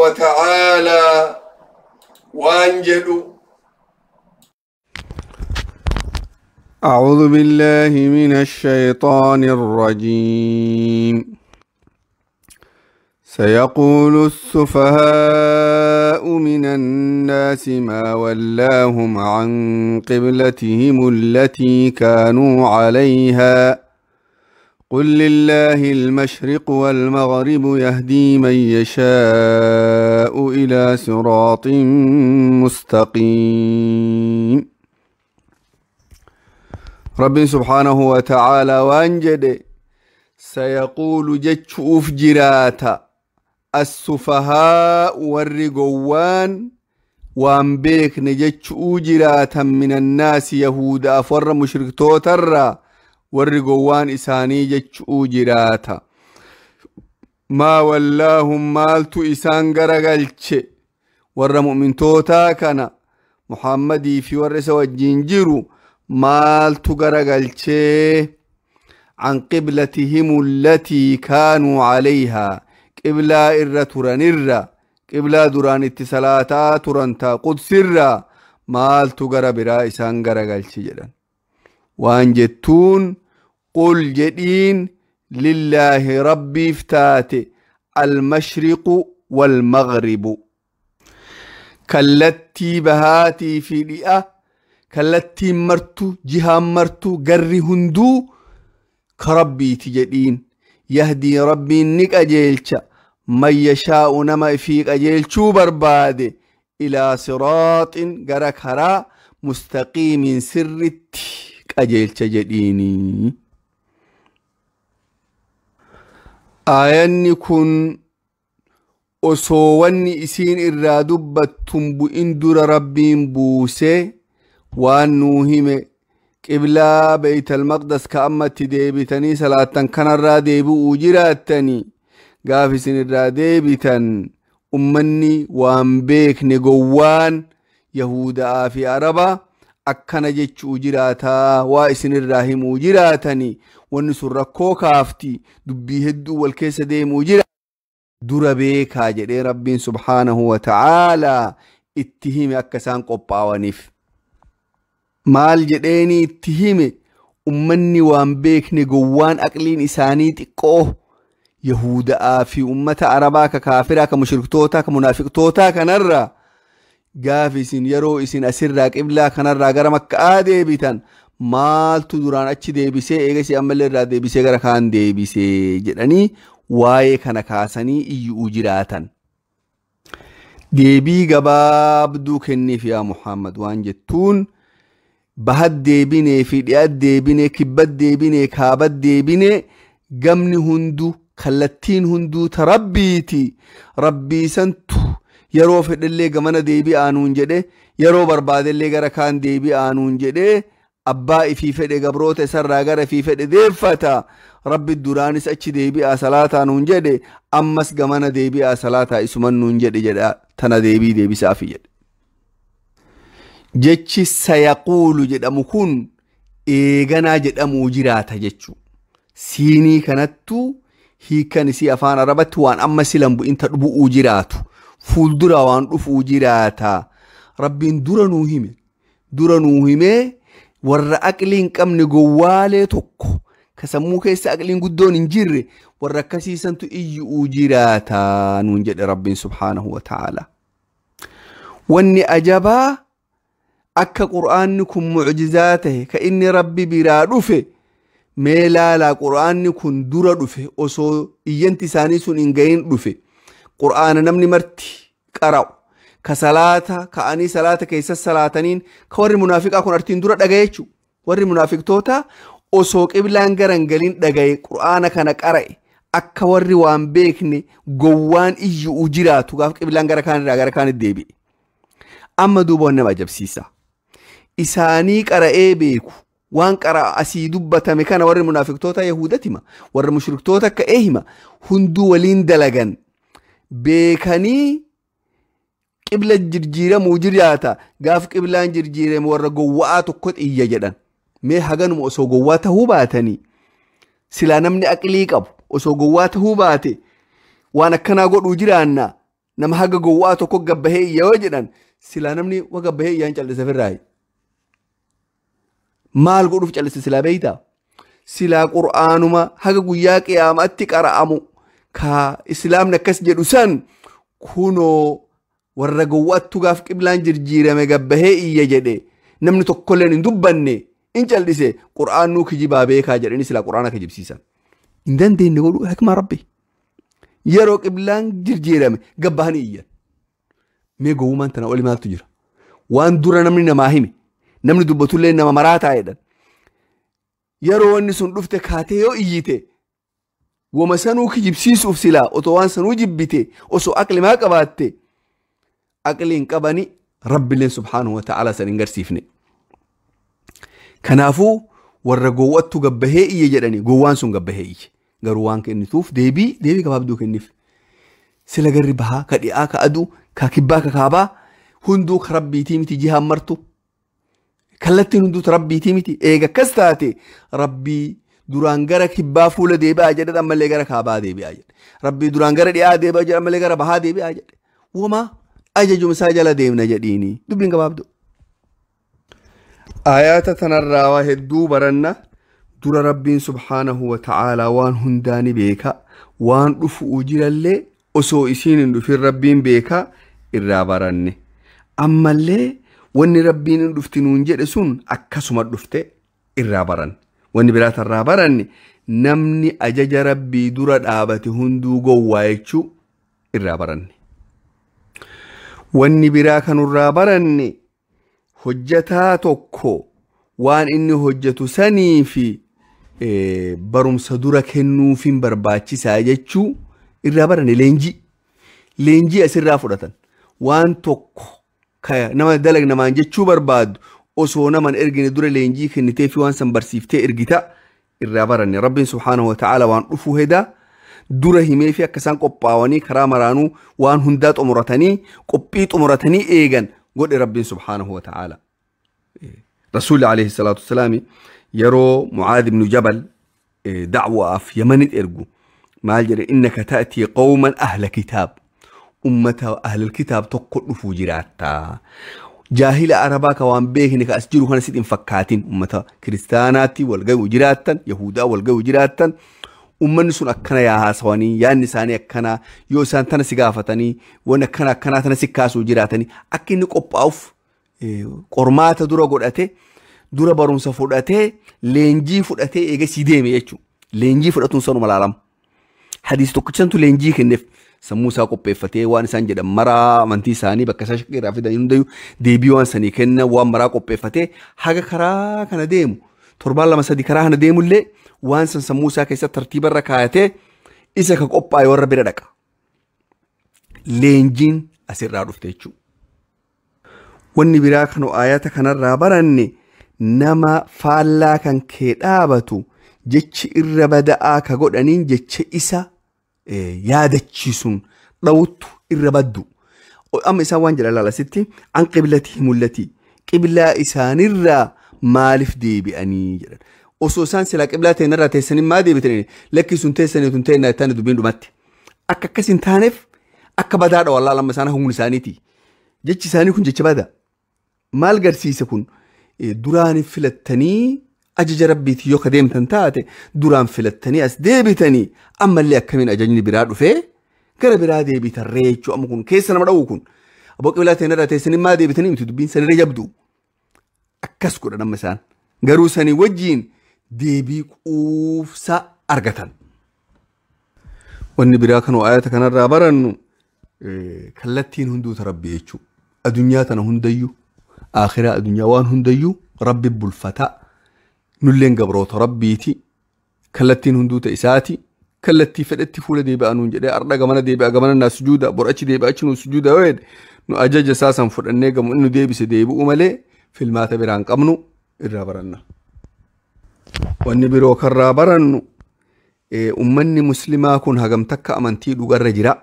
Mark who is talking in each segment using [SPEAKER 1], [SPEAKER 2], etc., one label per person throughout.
[SPEAKER 1] وتعالى وانجدوا
[SPEAKER 2] أعوذ بالله من الشيطان الرجيم. سيقول السفهاء من الناس ما ولاهم عن قبلتهم التي كانوا عليها قل لله المشرق والمغرب يهدي من يشاء إلى صراط مستقيم. رب سبحانه وتعالى وانجد سيقول جتشوف جراتا السفهاء والرقوان وان بيك نجتشو جراتا من الناس يهود أفر مشرك توتر والرقوان إساني جتشو جراتا ما ولاهم مالتو إسان غرغلتش ور مؤمن توتا كان محمدي في ورس والجنجرو مالتو غرغلتش عن قبلتهم التي كانوا عليها قبلة إرى تران إرى قبلة دران اتصالاتا ترانتا قدس إرى مالتو غربرا إسان غرغلتش جدن وان جتون قل جدين لله ربي افتاتي المشرق والمغرب كالتي بهاتي في دئة كالتي مرتو جهة مرتو قري هندو كربي تجدين يهدي ربي نك أجيلش من يشاء نما فيك أجيلشو بربادي إلى صراط قرك هرا مستقيم سرت أجيلش جديني. آياني كن أصواني إسين إرى دبتم بإن در ربين بوسي وان نوهمي قبلة بيت المقدس كأمت ديبتني صلاة كان الرا ديبو وجراتني قافسين الرا ديبتن أمني وان بيك نقوان يهودا في عربة أكنا جتش وجراتا وإسن الراهم وجراتني والنسر ركو كافتي دبي هدو والكيس ديم وجرات در بيك هاجري ربين سبحانه وتعالى اتهم أكسان قبعوانيف maal jedheeni itti hime ummanni waan beekne gowwaan aqliin isaanii xiqqoo yahudaa fi ummata arabaa ka kaafiraa ka mushriktootaa ka munaafiqtootaa kanarraa gaaf isin yeroo isin asirraa qiblaa kanarraa gara makkaa deebitan maaltu duraan achi deebisee eegasii ammallee irraa deebisee gara kaan deebisee jedhanii waa'ee kana kaasanii iyyuu jiraatan. Deebii gabaabduu kenniif yaa Muhammad waan jettuun bahad deebinee fi dhiyaat deebinee kibbat deebinee kaabat deebinee gamni hunduu kallattiin hunduu ta rabbiiti rabbii santu yeroo fedhellee gamana deebi'aa nuun jedhe yeroo barbaadellee gara kaan deebi'aa nuun jedhe abbaa ifii fedhe gabroota isarraa gara ifii fedhe deeffata rabbi duraanis achi deebi'aa salaataa nuun jedhe ammas gamana deebi'aa salaataa isuman nuun jedhe jedha tana deebii deebisaafi jedhe. Jechi sayaquulu jedhamu kun eeganaa jedhamuu jiraata jechuu. Siinii kanattu hiikan isii afaan arabatti waan amma silan bu'inta dhubu'uu jiraatu. Fuuldura waan dhufuu jiraata. Rabbiin dura nuu hime. Dura nuu himee warra aqlii hin qabne gowwaalee tokko ka sammuu keessa aqliin guddoon hin jirre warra akkasiisantu iyyuu jiraata nuun jedhe Rabbiin subhaanahu wa ta'ala. Wanni ajabaa akka qur'aanni kun mucjizaa tahe ka inni rabbi biraa dhufe mee laalaa qur'aanni kun dura dhufe osoo iyyanti isaanii sun hin gahin dhufe qur'aana namni marti qara'u ka salaata ka'anii salaata keessa salaataniin ka warri munaafiqaa kun artiin dura dhagaye jechuudha. Warri munaafiqtoota osoo qiblaan garangalin dhagaye qur'aana kana qara'e akka warri waan beekne gowwaan iyyuu jiraatu gaaf qiblaan gara kaanirraa gara kaanitti deebi'e. Amma duuba waan nama ajabsiisa. Isaanii qara'ee beeku waan qara'a asii dubbatame kana warri munaafiqtoota Yahuudatti hima warri mushriktoota akka ee hima hunduu waliin dalagan beekanii qibla jirjiiramuu jiraata gaaf qiblaan jirjiirame warra gowwa'aa tokko xiyya jedhan mee haganuma osoo gowwaa tahuu baatanii silaa namni aqlii qabu osoo gowwaa tahuu baate waan akkanaa godhuu jiraanna Nama haga gowwaa tokko gabbahee iyya yoo jedhan silaa namni wa gabbahee iyyaan callisa firraayi. Maal godhuuf callisa silaa beeytaa? Silaa qur'aanuma haga guyyaa qiyaamaatti qara'amu ka islaamni akkas jedhu san kunoo warra gowwaattu gaaf qiblaan jirjiirame gabbahee iyya jedhe namni tokkolleen hin dubbanne in callise qur'aannuu kijibaa beekaa jedhanii silaa qur'aana kijibsiisan. Hin dandeenye godhuu hikmaa rabbi. Yeroo qiblaan jirjiirame gabbahanii iyyan. Mee gowwummaan tana oli maaltu jira? Waan dura namni namaa hime namni dubbatullee nama maraataa jedhan. Yeroo wanni sun dhufte kaatee yoo iyyite wama sanuu kijibsiisuuf silaa otoo waan sanuu jibbite osoo aqli maa qabaatte aqli hin qabani rabbileen subhaanahu wa ta'ala san hin garsiifne. Kanaafuu warra gowwattu gabbahee iyye jedhani gowwaan sun gabbahee iyye. Garuu waan kennituuf deebii gabaabduu kenniif. Sila garri bahaa ka dhi'aa ka aduu ka kibbaa ka kaabaa hunduu ka rabbiitii miti jihaan martu. Kallattiin hunduu ta rabbiitii miti eega akkas taate rabbii duraan gara kibbaa fuula deebi'aa jedhe ammallee gara kaabaa deebi'aa jedhe. Rabbii duraan gara dhi'aa deebi'aa jedhe ammallee gara bahaa deebi'aa jedhe. Wamaa ajajuma isaa jala deemna jedhiini dubbiin gabaabduu. Aayaata tanarraa waa hedduu baranna. Dura rabbiin subhaanahu wa ta'aalaa waan hundaa ni beeka. Waan dhufu jirallee osoo isiin hin dhufin rabbiin beeka irraa baranne. Ammallee wanni rabbiin hin dhufti nuun jedhe sun akkasuma dhufte irraa baranne. Wanni biraa tarraa baranne namni ajaja rabbii dura dhaabate hunduu gowwaa jechuu irraa baranne. Wanni biraa kanurraa baranne hojjataa tokko waan inni hojjetu sanii fi barumsa dura kennuufin barbaachisaa jechuu irraa baranne leenjii. Leenjii asirraa fudhatan. Waan tokko nama dalag namaan jechuu barbaadu osoo naman ergine dura leenjii kennitee fi waan san barsiiftee ergita irraa baranne. Rabbiin subhaanahu wa ta'ala waan dhufuu hedaa dura himee fi akka isaan qophaa'anii karaa maraanuu waan hundaa xumuratanii qophii xumuratanii eegan godhe Rabbiin subhaanahu wa ta'ala. Rasuulli alayhi salaatu wasalaam yeroo Mucaad ibnu Jabal da'waaf Yamanitti ergu maal jedhe innaka ta'tii qawman ahla kitaab ummata ahlal kitaab tokko dhufuu jiraattaa. Jaahila Arabaa ka waan beekne ka as jiru kana sitti hin fakkaatin ummata kiristaanaatti wal ga'uu jiraattan Yahudaa wal ga'uu jiraattan ummanni sun akkana yaa haasawanii yaadni isaanii akkana yoo isaan tana si gaafatanii waan akkana akkanaa tana si kaasuu jiraatanii akka inni qophaa'uuf qormaata dura godhate dura barumsa fudhatee leenjii fudhatee eegasii deeme jechuudha. Leenjii fudhatuun sanuma laalama. Hadiis tokkichantu leenjii kenneef sammuu isaa qopheeffatee waan isaan jedhan maraa amantii isaanii bakka isaa shakkii irraa fidan hundayyuu deebii waan sanii kenna waan maraa qopheeffatee haga karaa kana deemu torbaan lama sadi karaa kana deemullee waan san sammuu isaa keessatti tartiiba irra kaayatee isa ka qophaa'e warra bira dhaqa. Leenjiin asirraa dhufte jechuudha. Wanni biraa kanu aayata kanarraa baranne nama faallaa kan kee dhaabatu jechi irra bada'aa ka godhaniin jecha isa yaadachiisuun dhawuttu irra baddu. Amma isaan waan jedhan laalasitti an qiblatii mul'ati qiblaa isaanirraa maaliif deebi'anii jedhan. Osoo isaan silaa qiblaa ta'inarraa teessanii maa deebitanii lakki sun teessanii tun ta'inaa itti dubbiin dhumatti. Akka akkas hin taaneef akka badaadha wallaa amma isaan humni isaaniiti. Jechi isaanii kun jecha badaa. Maal garsiisa kun duraan filattanii ajaja rabbiitii yoo ka deemtan taate duraan filattanii as deebitanii ammallee akkamiin ajajni biraa dhufee gara biraa deebitan reechuu amma kun keessa nama dha'u kun abboo qiblaa ta'inarraa teessanii maa deebitanii miti dubbiin sanirra jabdu akkas godhan amma isaan garuu sanii wajjiin deebii quufsaa argatan. Wanni biraa kan ayata kanarraa barannu kallattiin hunduu ta rabbi jechuudha. Addunyaa tana hundayyuu akhiraa addunyaa waan hundayyuu rabbi bulfataa. Nulleen gabroota rabbiiti. Kallattiin hunduu ta isaati. Kallattii fedhetti fuula deebi'aa nuun jedhee ardha gamana deebi'a gamana naa sujuuda bor achi deebi'a achi nuu sujuuda yoo jedhe nu ajaja isaa san fudhannee gamu inni deebise deebi'u malee filmaata biraan qabnu irraa baranna. Wanni biroo karraa barannu ummanni muslimaa kun hagam takka amantii dhugarra jira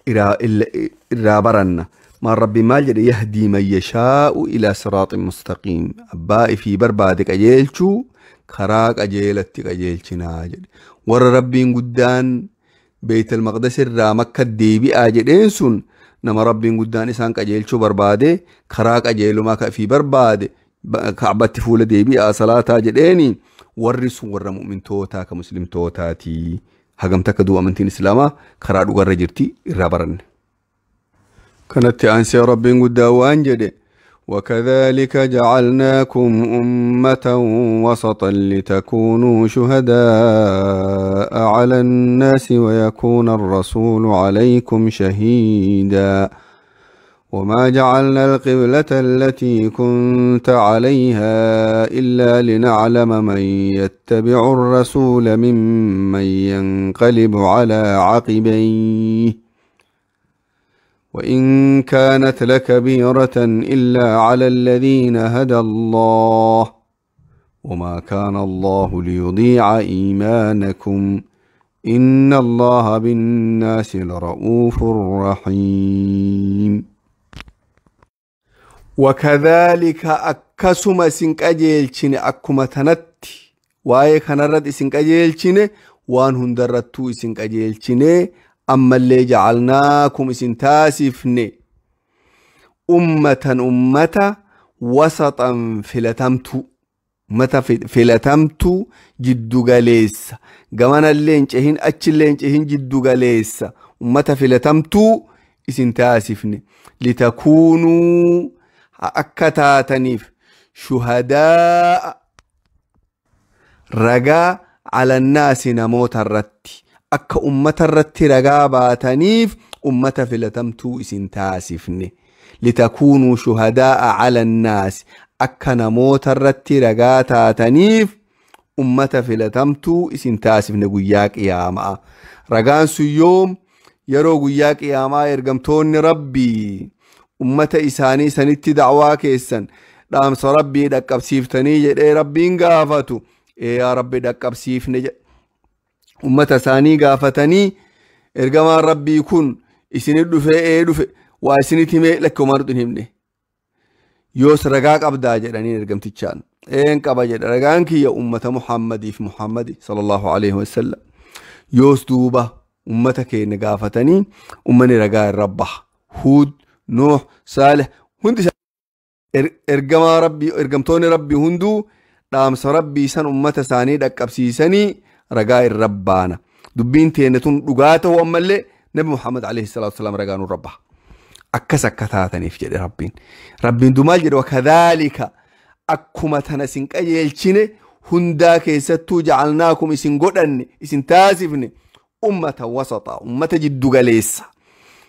[SPEAKER 2] irraa baranna. Maal rabbi maal jedhe yahdii man yashaa'u ilaa siraaxin mustaqiim abbaa ifii barbaade qajeelchuu karaa qajeelatti qajeelchinaa jedhe. Warra rabbiin guddaan Beeytal Maqdis irraa Makka deebi'aa jedheen sun nama Rabbiin guddaan isaan qajeelchuu barbaade karaa qajeelumaa ka ifii barbaade Ka'batti fuula deebi'aa salaataa jedheeni warri sun warra mu'mintootaa ka muslimtootaati. Hagam takka du'a amantiin Islaamaa karaa dhugarra jirti irraa baranne. Kanatti aansee Rabbiin guddaa waan jedhe وكذلك جعلناكم أمة وسطا لتكونوا شهداء على الناس ويكون الرسول عليكم شهيدا وما جعلنا القبلة التي كنت عليها إلا لنعلم من يتبع الرسول ممن ينقلب على عقبيه وإن كانت لكبيرة إلا على الذين هدى الله وما كان الله ليضيع إيمانكم إن الله بالناس لرؤوف رحيم. وكذلك أكسم سنك أجيلشين أكما تنتي واي كنرد سنك أجيلشين وان هندرتو سنك أجيلشين أما اللي جعلناكم سنتاسفني أمة أمة وسطا فلتمتو أمة فلتمتو جدو غاليس جمانا اللي انشهين أتش اللي انشهين جدو غاليس أمة فلتمتو سنتاسفني لتكونوا أكتاتنيف شهداء رجاء على الناس نموت الرتي akka ummata irratti ragaa baataniif ummata filatamtuu isin taasifne litakuunuu shuhadaa'a cala annaas akka namoota irratti ragaa taataniif ummata filatamtuu isin taasifne guyyaa qiyaamaa. Ragaan sun yoom yeroo guyyaa qiyaamaa ergamtoonni Rabbii ummata isaanii sanitti da'waa keessan dhaamsa Rabbii dhaqqabsiiftanii jedhee Rabbiin gaafatu ee yaa Rabbi dhaqqabsiifne jedhe. Ummata isaanii gaafatanii ergamaan Rabbii kun isinit dhufee ee dhufe waa isinit himee lakki homaa nutti hin himne yoos ragaa qabdaa jedhanii ergamtichaan een qaba jedhe ragaan kiyya ummata Muhammadiif Muhammadi sallallahu alaihi wasallam. Yoos duuba ummata keenya gaafatanii ummanni ragaa irra baha. Huud, Nuux, Saalih hundi ergamaa Rabbii ergamtoonni Rabbii hunduu dhaamsa Rabbii san ummata isaanii dhaqqabsiisanii ragaa irra baana. Dubbiin teenne tun dhugaa ta'uu ammallee Nabi Muhammad alayhi salaatu wasalaam ragaa nurra baha. Akkas akka taataniif jedhe Rabbiin. Rabbiin dumaal jedhe wakadhaalika akkuma tana isin qajeelchine hundaa keessattuu jacalnaakum isin godhanne isin taasifne ummata wasaxa ummata jiddu galeessa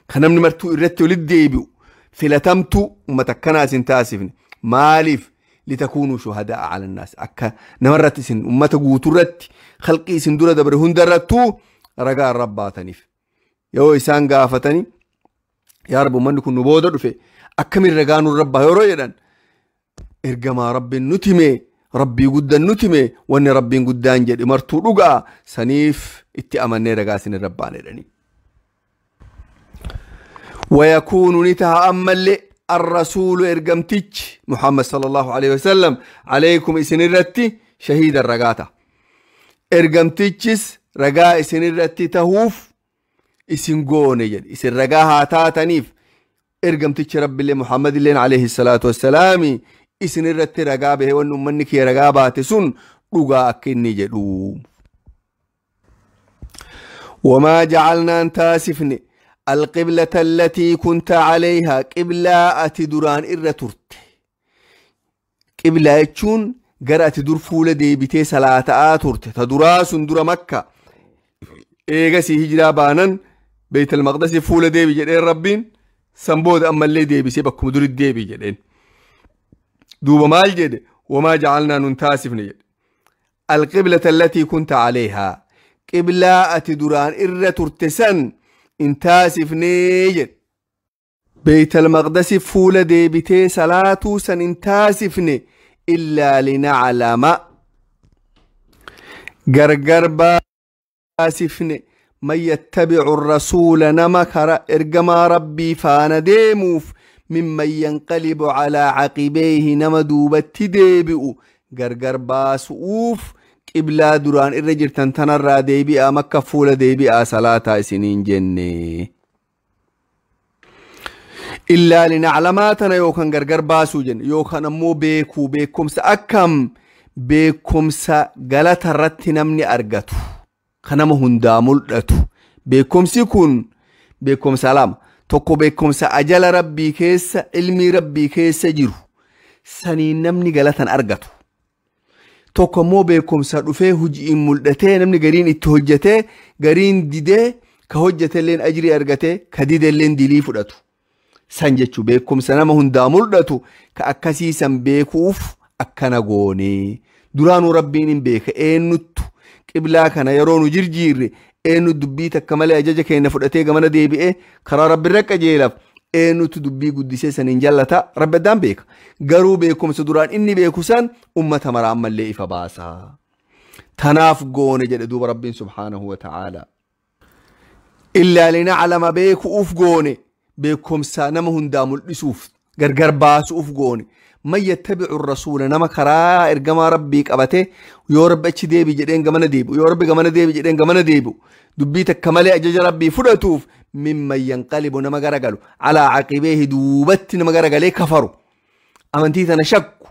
[SPEAKER 2] kan namni martuu irratti walitti deebi'u filatamtuu ummata akkanaa isin taasifne maaliif litakuunuu shuhadaa cala annaas akka namarratti isin ummata guuturratti khalqii isin dura dabre hundarrattuu ragaa irra baataniif. Yoo isaan gaafatanii yaa Rabbi ummanni kun nu booda dhufe akkamiin ragaa nurra baha yeroo jedhan ergamaa Rabbiin nuti hime Rabbii guddaan nuti hime wanni Rabbiin guddaan jedhe martuu dhugaa saniif itti amannee ragaa isin irra baane jedhanii. ويكون نتها أما اللي الرسول إرقمتج محمد صلى الله عليه وسلم عليكم إسن الرتي شهيد الرقاتة إرقمتجس رقا إسن الرتي تهوف إسن قوني إسن رقاها تاتنيف إرقمتج رب اللي محمد اللي عليه الصلاة والسلام إسن الرتي رقا به وأنه منك رقابات سن رقا أكني جدوم. وما جعلنا أنتاسفني القبلة التي كنت عليها قبلة أتدران إرى ترت قبلة يتشون قرأ تدور فولة دي بتي صلاة آترت تدراس در مكة إيغسي هجرة بانن بيت المقدس فولة دي بجدين ربين سنبود أما اللي دي بسيبكم دور الدي بجدين دوب مال جد وما جعلنا ننتاسف نجد القبلة التي كنت عليها قبلة أتدران إرى ترتسن انتاسف نيجد بيت المقدس فول دي بتي صلاة سن انتاسفني إلا لنعلم غرغر باسفني من يتبع الرسول نمكر إرجما ربي فانا ديموف ممن ينقلب على عقبيه نمدوبة ديبئ غرغر باسوف qiblaa duraan irra jirtan tanarraa deebi'aa Makka fuula deebi'aa salaataa isiniin jenne. Illaa linaclamaa tana yookaan gargar baasuu jenne yookaan ammoo beekuu, beekumsa akkam beekumsa galata irratti namni argatu kan nama hundaa mul'atu. Beekumsi kun beekumsa lama, tokko beekumsa ajala rabbii keessa ilmii rabbii keessa jiru saniin namni galatan argatu, tokko immoo beekumsa dhufee hojiin mul'atee namni gariin itti hojjetee gariin didee ka hojjetelleen ajrii argatee ka didelleen dilii fudhatu san jechuu. Beekumsa nama hundaa mul'atu ka akkasiisan beekuuf akkana goonee. Duraanuu rabbiin hin beeka eenyuttu qiblaa kana yeroo nu jirjiirre eenyu dubbii takka malee ajaja keenya fudhatee gamana deebi'ee karaa rabbi irra qajeelaaf eenyutu dubbii guddisee saniin jallata rabbi addaan beeka. Garuu beekumsa duraan inni beeku san ummata mara ammallee ifa baasa. Tanaaf goone jedhe duuba rabbiin subhaanahu wa ta'aala. Illaa linaclama beekuuf goone, beekumsa nama hundaa mul'isuuf gargar baasuuf goone. Man yattabicu rasuula nama karaa ergamaa rabbii qabate yoo rabbi achi deebi jedheen gamana deebi'u, yoo rabbi gamana deebi jedheen gamana deebi'u, dubbii takka malee ajaja rabbii fudhatuuf, mimman yanqalibu nama garagalu, calaa caqibeehi duubatti nama garagalee kafaru, amantii tana shakku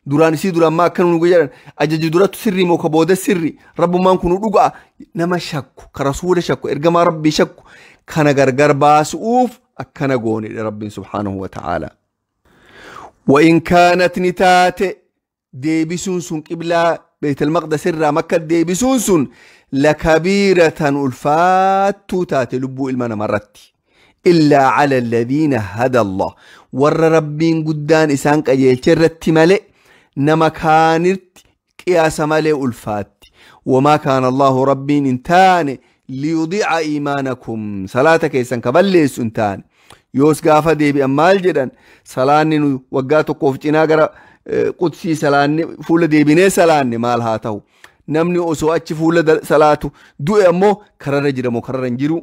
[SPEAKER 2] duraan isii duraan maa akkana nu jedhan, ajaji durattu sirrii moo ka booda sirri, rabbummaan kun dhugaa nama shakku, ka rasuula shakku, ergamaa rabbii shakku kana gargar baasuuf akkana goonedha rabbiin subhaanahu wa ta'aala. وإن كانت نتات ديبسون سن قبلة بيت المقدس الرا مكة ديبسون سن لكبيرة ألفات تات لبو إلمنا مرتي إلا على الذين هدى الله ور ربين قدان إسان قجيل شرت ملئ نما كانت قياس ملئ ألفات. وما كان الله ربين انتان ليضيع إيمانكم صلاتك إسان كبلس انتان yoos gaafa deebi'an maal jedhan, salaanni nu waggaa tokkoof cinaa gara qudsii salaanni fuula deebinee salaanne maal haa ta'u, namni osoo achi fuula salaatu du'e ammoo kararra jira moo kararra hin jiru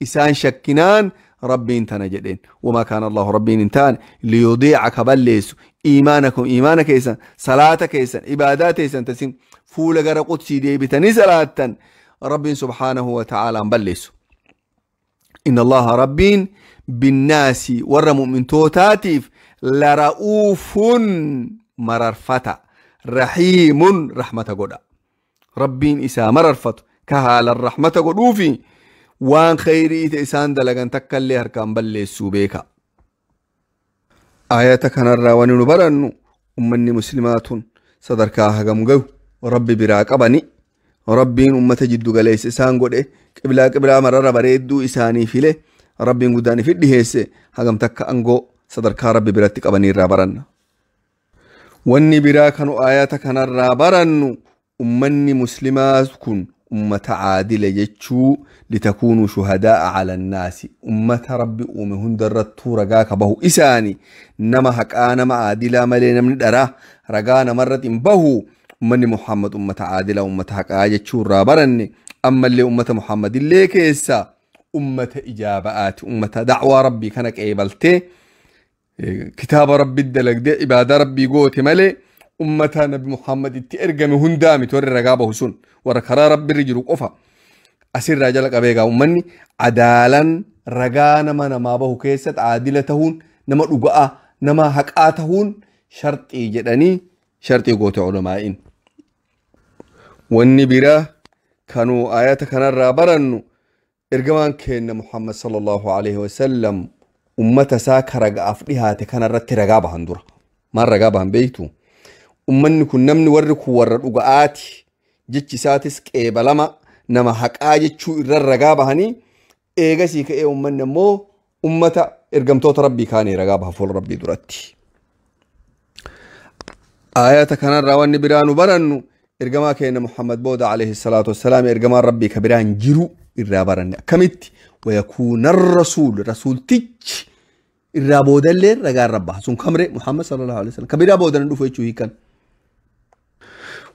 [SPEAKER 2] isaan shakkinaan rabbiin tana jedheen. Wamaa kaana allahu rabbiin hin taane liyudiica ka balleessu iimaanakum iimaana keessan salaata keessan ibaadaa teessan tasin fuula gara qudsii deebitanii salaattan rabbiin subhaanahu wa ta'aalaan balleessu. إن الله ربين بالناس ور مؤمن توتاتيف لرؤوف مررفتا رحيم رحمة قدا. ربين إسا مررفت كهال الرحمة قدوفي وان خيري إسان دلغن تكالي هركان بلي السوبيكا. آياتك كان الراواني نبرنو أمني مسلمات صدركاها قمقو ربي براك أبني ربين أمة جدو قليس إسان قد قبلا قبلا مرر بريدو إساني فيله rabbiin guddaan ifit dhiheesse hagam takka angoo sadarkaa rabbi biratti qabanii irraa baranna. Wanni biraa kanu ayata kanarraa barannu ummanni muslimaa kun ummata caadila jechuu, litakuunuu shuhadaa'a cala annaasi ummata rabbi uume hundarrattuu ragaa ka bahu isaani, nama haqaa nama caadilaa malee namni dharaa ragaa namarratti hin bahu. Ummanni Muhammad ummata caadilaa ummata haqaa jechuu irraa baranne. Ammallee ummata Muhammadillee keessa ummata ijaaba'aati, ummata dacwaa rabbii kana qeebaltee kitaaba rabbii dalagdee ibaadaa rabbii goote malee ummata nabi Muhammad itti ergame hundaa miti warri ragaa bahu sun warra karaa rabbiirra jiru qofa. Asirraa jala qabee egaa ummanni adaalan ragaa nama namaa bahu keessatti aadila tahuun nama dhuga'aa nama haqaa tahuun sharxii jedhanii sharxii goote ulamaa'iin. Wanni biraa kanuu ayata kanarraa barannu ergamaan keenya Muhammad sallallahu alaihi wasallam ummata isaa ka raga'aaf dhihaate kanarratti ragaa bahan dura. Maal ragaa bahan beektu? Ummanni kun namni warri kun warra dhuga'aati jechi isaatis qeebalama nama haqaa jechuu irra ragaa bahanii eegasii ka'ee ummanni ammoo ummata ergamtoota rabbii kaanii ragaa baha fuula rabbii duratti. Ayata kanarraa wanni biraa nu barannu ergamaa keenya Muhammad booda alayhi salaatu wassalaam ergamaan rabbii ka biraan jiru irraa baranne. Akkamitti wayakuuna rasuul rasuultichi irraa boodallee ragaan rabba sun kamre Muhammad sallallahu alaihi wasallam ka biraa boodan dhufu jechuu hiikan.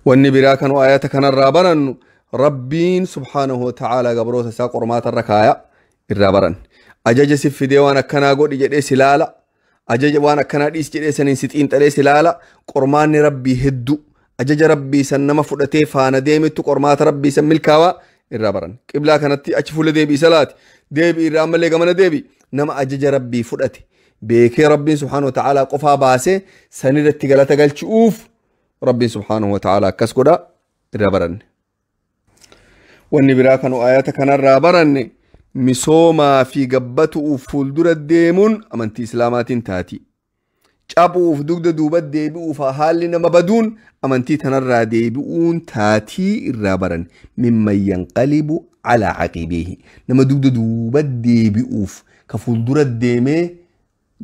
[SPEAKER 2] Wanni biraa kanu ayata kanarraa barannu rabbiin subhaanahu wa ta'aala gabroota isaa qormaata irra kaaya irraa baranne. Ajaja si fidee waan akkanaa godhi jedhee si laala, ajaja waan akkanaa dhiis jedhee saniin si xiinxalee si laala. Qormaanni rabbii hedduu Ajaja rabbii san nama fudhatee faana deemettu qormaata rabbii san milkaawaa irraa baran. Qiblaa kanatti achi fuula deebi'i salaati. Deebi'i irraa ammallee gamana deebi'i. Nama ajaja rabbii fudhate beekee rabbiin subhaanahu wa ta'aalaa qofaa baasee sanirratti galata galchuuf rabbiin subhaanahu wa ta'aalaa akkas godha irraa baranne. Wanni biraa kanu ayata kanarraa baranne misoomaa fi gabbatu'uuf fuuldura deemuun amantii islaamaatiin taati. Cabuuf dugda duuba deebi'uuf haalli nama baduun amantii tanarraa deebi'uun taatii irraa baran. Mimman yanqalibu calaa caqibihi. Nama dugda duuba deebi'uuf ka fuuldura deemee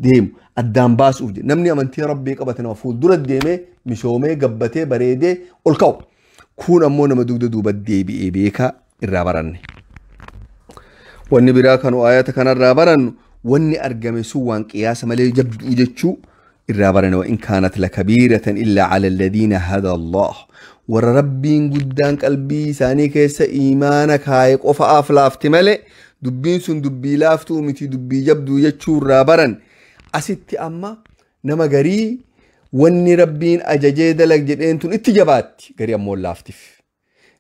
[SPEAKER 2] deemu addaan baasuuf jedhe. Namni amantii rabbii qabate nama fuuldura deemee misoomee gabbatee bareedee ol ka'u. Kun ammoo nama dugda duuba deebi'ee beekaa irraa baranne. Wanni biraa kanu ayata kanarraa barannu wanni argame sun waan qiyaasa malee jabduu jechuu irraa baranne. Wa in kaanat lakabiiratan illaa cala alladhiina hada Allah. Warra rabbiin guddaan qalbii isaanii keessa iimaana kaaye qofa'aaf laafti malee dubbiin sun dubbii laaftuu miti dubbii jabduu jechuu irraa baran. Asitti amma nama garii wanni rabbiin ajajee dalag jedheen tun itti jabaatti garii ammoo laaftiif.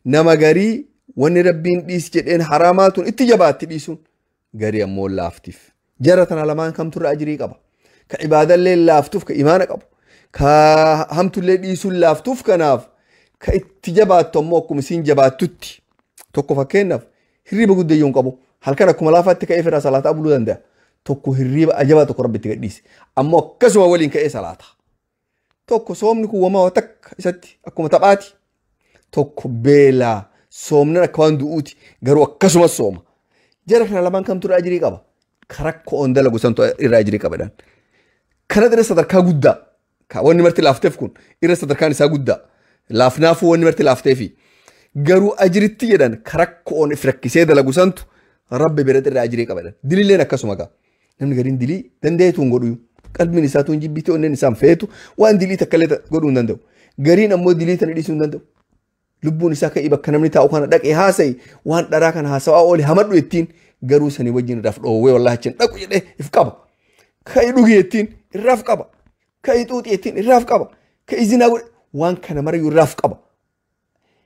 [SPEAKER 2] Nama garii wanni rabbiin dhiis jedheen haraamaa tun itti jabaatti dhiisuun garii ammoo laaftiif. Jara tana lamaan kamtu irra ajirii qaba. Ka ibaadallee laaftuuf ka imaana qabu. Ka hamtullee dhiisuun laaftuuf kanaaf ka itti jabaattu ammoo akkuma isiin jabaattutti. Tokko fakkeenyaaf hirriba guddayyuu hin qabu. Halkan akkuma laafaatti ka'ee fedhaa salaataa buluu danda'a. Tokko hirriba ajabaa tokko rabbi itti gadhiise. Ammoo akkasuma waliin ka'ee salaata. Tokko soomni kun wamaa takka isatti akkuma taphaati. Tokko beelaa soomni akka waan du'uuti garuu akkasumas sooma. Jara kana lamaan kamtu irraa ajirii qaba? Karakkoon dalagu santu irraa ajirii qaba jedhan. Kana irra sadarkaa guddaa wanni marti laafteef kun irra sadarkaan isaa guddaa laafnaafuu wanni marti laafteefi garuu ajiritti jedhan karakkoon if rakkisee dalagu santu rabbi biratti irraa ajirii qaba jedhan. Dililleen akkasuma gaa. Namni gariin dilii dandeetu hin godhu. Qalbiin isaa tun jibbitee onneen isaan feetu waan dilii takka illee godhuu hin danda'u. Gariin ammoo dilii tana dhiisuu hin danda'u. Lubbuun isaa ka'ii bakka namni taa'u kana dhaqee haasa'i waan dharaa kana haasawaa oole hamadhu ittiin garuu sanii wajjin irraaf dhoowwee wallaahi achiin dhaqu jedhee if qaba. Ka'ii dhugi ittiin irraaf qaba. Ka'ii xuuxi ittiin irraaf qaba. Ka'ii zinaa godhe waan kana marayyuu irraaf qaba.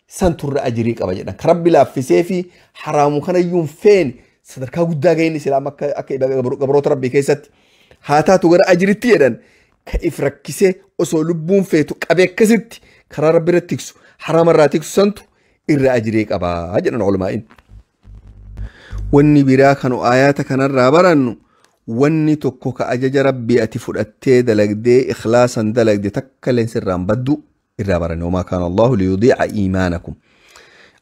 [SPEAKER 2] Santu irra ajirii qaba jedhan. Ka rabbi laaffisee fi haraamu kanayyuu hin feene sadarkaa guddaa ga'een islaam akka gabroota rabbii keessatti. Haa taatu gara ajiritti jedhan ka if rakkisee osoo lubbuun feetu qabee akkasitti karaa rabbi irratti tiksu haraama irraa tiksu santu irra ajirii qabaa jedhan ulamaa'in. Wanni biraa kanu ayaata kanarraa barannu wanni tokko ka ajaja rabbii ati fudhattee dalagdee ikhlaasan dalagde takka illee sirraan baddu irraa baranne. Wamaa kaana Allahu liyudiica iimaanakum.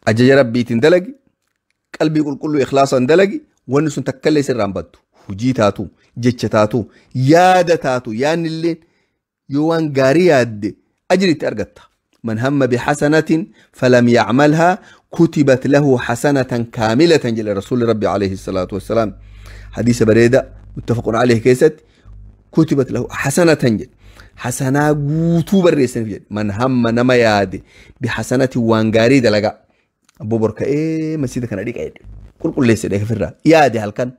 [SPEAKER 2] Ajaja rabbiitiin dalagi qalbii qulqulluu ikhlaasan dalagi wanni sun takka illee sirraan baddu. Hujii taatu, jecha taatu, yaada taatu, yaadni illee yoo waan gaarii yaadde ajiritti argatta. من هم بحسنة فلم يعملها كتبت له حسنة كاملة جل رسول ربي عليه الصلاة والسلام. حديث بريدة متفق عليه كيست كتبت له حسنة جل حسنة قوتو بريسن. من هم نما يادي بحسنة وانغاري دلقا أبو بركة إيه مسيدة كان أديك عيد كل ليس ديك فرا يادي هل كان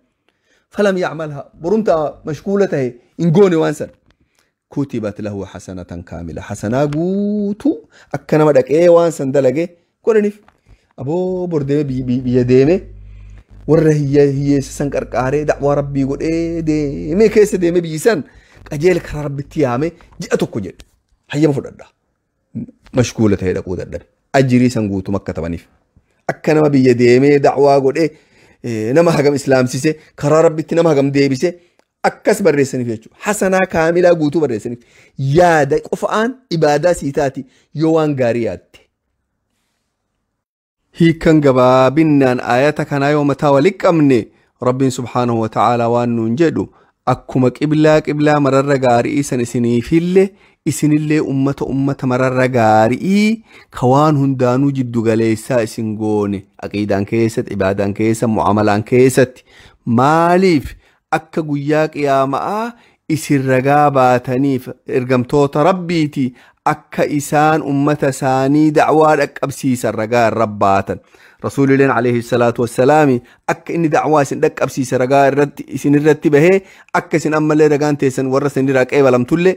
[SPEAKER 2] فلم يعملها برمتا مشكولته إنجوني وانسر كتبت له حسنة كاملة حسنة قوتو أكنا مدك إيه وانسان دلقة كورنيف أبو برديمة بيديمة ورا هي سنكر كاري دعوة ربي يقول إيه ديمة كيس ديمة بيسان أجيلك ربي تيامة جئتك كجل هيا مفروض ده مشكولة هي دقودة ده أجري سنقوتو مكة تبنيف أكنا ما بيديمة دعوة يقول إيه نما هجم إسلام سيسي كرا ربي تنما هجم ديبسي akkas barreessaniif jechuudha. Hasanaa kaamilaa guutuu barreessaniif. Yaada qofaan ibaadaa sii taati yoo waan gaarii yaadde. Hiikan gabaabinnaan ayata kanaa yoo mataa walitti qabne Rabbiin subhaanahu wa ta'aalaa waan nuun jedhu akkuma qiblaa qiblaa mararra gaarii san isiniifillee isinillee ummata ummata mararra gaarii ka waan hundaanuu jiddu galeessaa isin goone aqiidaan keessatti ibaadaan keessa mu'amalaan keessatti maaliif akka guyyaa qiyaamaa isin ragaa baataniif ergamtoota rabbiiti akka isaan ummata isaanii da'waa dhaqqabsiisan ragaa irra baatan. Rasuulilleen alayhi salaatu wassalaami akka inni da'waa isin dhaqqabsiisa ragaa irratti isin irratti bahee akka isin ammallee ragaan teessan warra isin irraa qeebalamtullee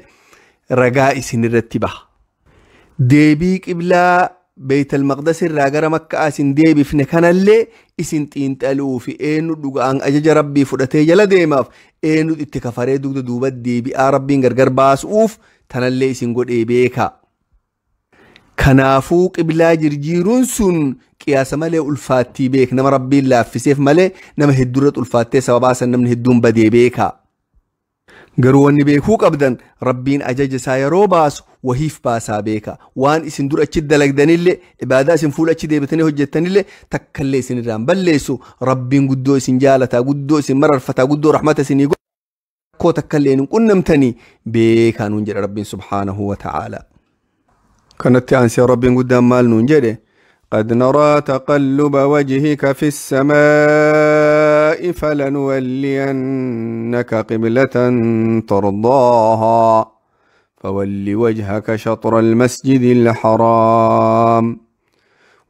[SPEAKER 2] ragaa isin irratti baha. Deebii qiblaa Beeytal Maqdas irraa gara Makkaa isin deebifne kanallee isin xiinxaluu fi eenyu dhugaan ajaja Rabbii fudhatee jala deemaaf eenyu itti kafaree dugda duuba deebi'aa Rabbiin gargar baasuuf tanallee isin godhee beeka. Kanaafuu qiblaa jirjiiruun sun qiyaasa malee ulfaattii beek, nama Rabbiin laaffiseef malee nama hedduurratti ulfaattee sababaa san namni hedduun badee beeka. Garuu wanni beekuu qabdan Rabbiin ajaja isaa yeroo baasu wahiif baasaa beeka. Waan isin dura achi dalagdanillee, ibaadaa isin fuula achi deebitanii hojjettanillee takkallee isin irraan balleessu. Rabbiin guddoo isin jaalataa, guddoo isin mararfataa, guddoo rahmata isinii godha. Rakkoo takkallee hin qunnamtanii beekaa nuun jedha Rabbiin subhaanahu wa ta'aala. Kanatti aansee Rabbiin guddaan maal nuun jedhe? قد نرى تقلب وجهك في السماء فلنولينك قبلة ترضاها فول وجهك شطر المسجد الحرام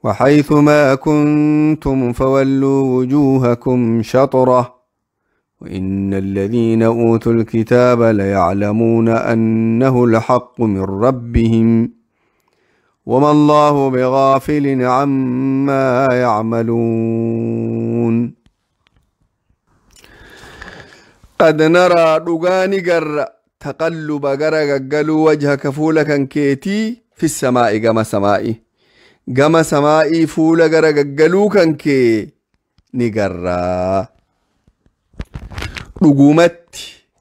[SPEAKER 2] وحيث ما كنتم فولوا وجوهكم شطره وإن الذين أوتوا الكتاب ليعلمون أنه الحق من ربهم وما الله بغافل عما يعملون. قد نرى دغاني غر تقلب غرغلو وجهك فولك كيتي في السماء كما سمائي كما سمائي فول غرغلو كنكي نغرا دغومت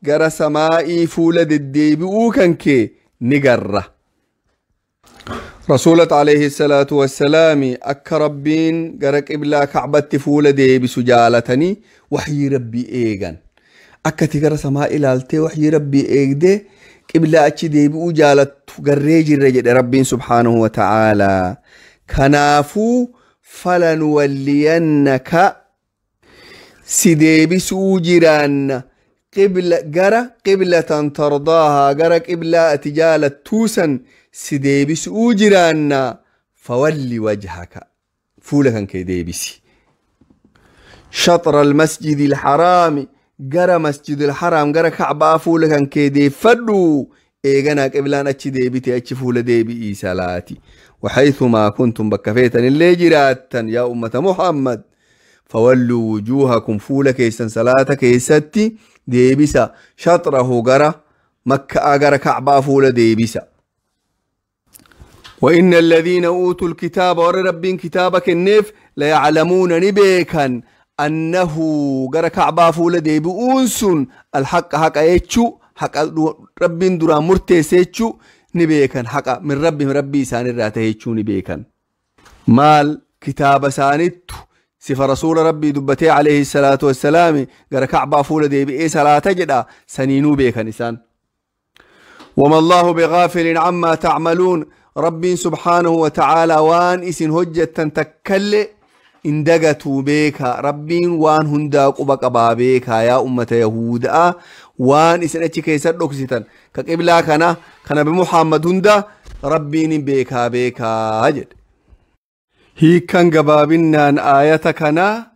[SPEAKER 2] غر سمائي فول دديبو كنكي نغرا. رسولة عليه الصلاة والسلام أك ربين غرق إبلا كعبة فول دي بسجالتني وحي ربي إيغان أكا تغر سماء إلالتي وحي ربي إيغدي قبلا أتش دي بأجالت غريج الرجل ربين سبحانه وتعالى. كنافو فلنولينك سيدي بسوجران قبل غر قبلة ترضاها غر قبلة أتجالت توسا سيديبس أجرانا فولي وجهك فولك كيديبسي شطر المسجد الحرام جرى مسجد الحرام جرى كعبة فولك كيدي فدو إيغانا قبلان أتش ديبتي أتش فول ديبي سلاتي وحيثما كنتم بكفيتا اللي جراتا يا أمة محمد فولوا وجوهكم فولك يسن صلاتك يستي ديبسا شطره جرى مكة جرى كعبة فول ديبسا. وإن الذين أوتوا الكتاب وربين كتابك النف ليعلمون نبيكا أنه جرى كعبة فول ديبؤنس الحق حق يتشو حق ربين درا مرتيس يتشو نبيكا حق من ربي من ربي سان الراته يتشو نبيكا مال كتاب سانت سف رسول ربي دبتي عليه الصلاة والسلام جرى كعبة فول ديبئ صلاة جدا سنينو بيكا نسان. وما الله بغافل عما تعملون ربي سبحانه وتعالى وان إسن هجة تكل إن دقتوا بيك ربي وان هنداق بقبا بيك يا أمة يهود وان إسن أتشكي سردوكسيتان كقبلا كان كان بمحمد هندا ربي بيك بيك هجد. هي كان قبابنا أن آياتكنا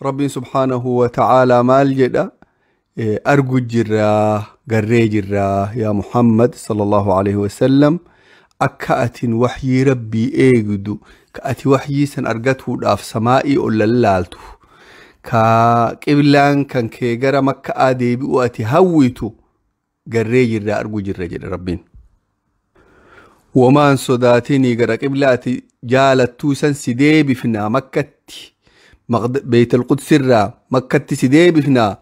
[SPEAKER 2] ربي سبحانه وتعالى مال جدا أرجو جرا قري جرا يا محمد صلى الله عليه وسلم أكأت وحي ربي إيجدو كأتي وحي سن أرجته داف سمائي أولا لالتو كقبلان كان كجرا مكة أدي بوأتي هويتو جري جرا أرجو جرا جرا ربين وما صداتني جرا قبلاتي جالتو سن سيدي بفنا مكة بيت القدس را مكة سيدي بفنا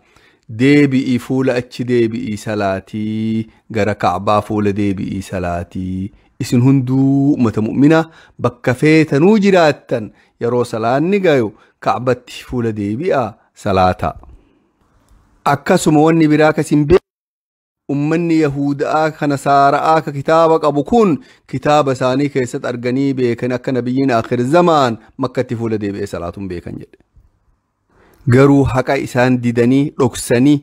[SPEAKER 2] ديبي فول أتش ديبي سلاتي جرا كعبة فول ديبي سلاتي isin hunduu ummata mu'mina bakka feetanuu jiraattan yeroo salaanni gayu kacbatti fuula deebi'a salaata. Akkasuma wanni biraa kasin ummanni Yahudaa kana Saara'aa ka kitaaba qabu kun kitaaba isaanii keessatti arganii beekan akka nabiyyiin akhir zamaan makkatti fuula deebi'ee salaatuun beekan jedhe. Garuu haqa isaan didanii dhoksanii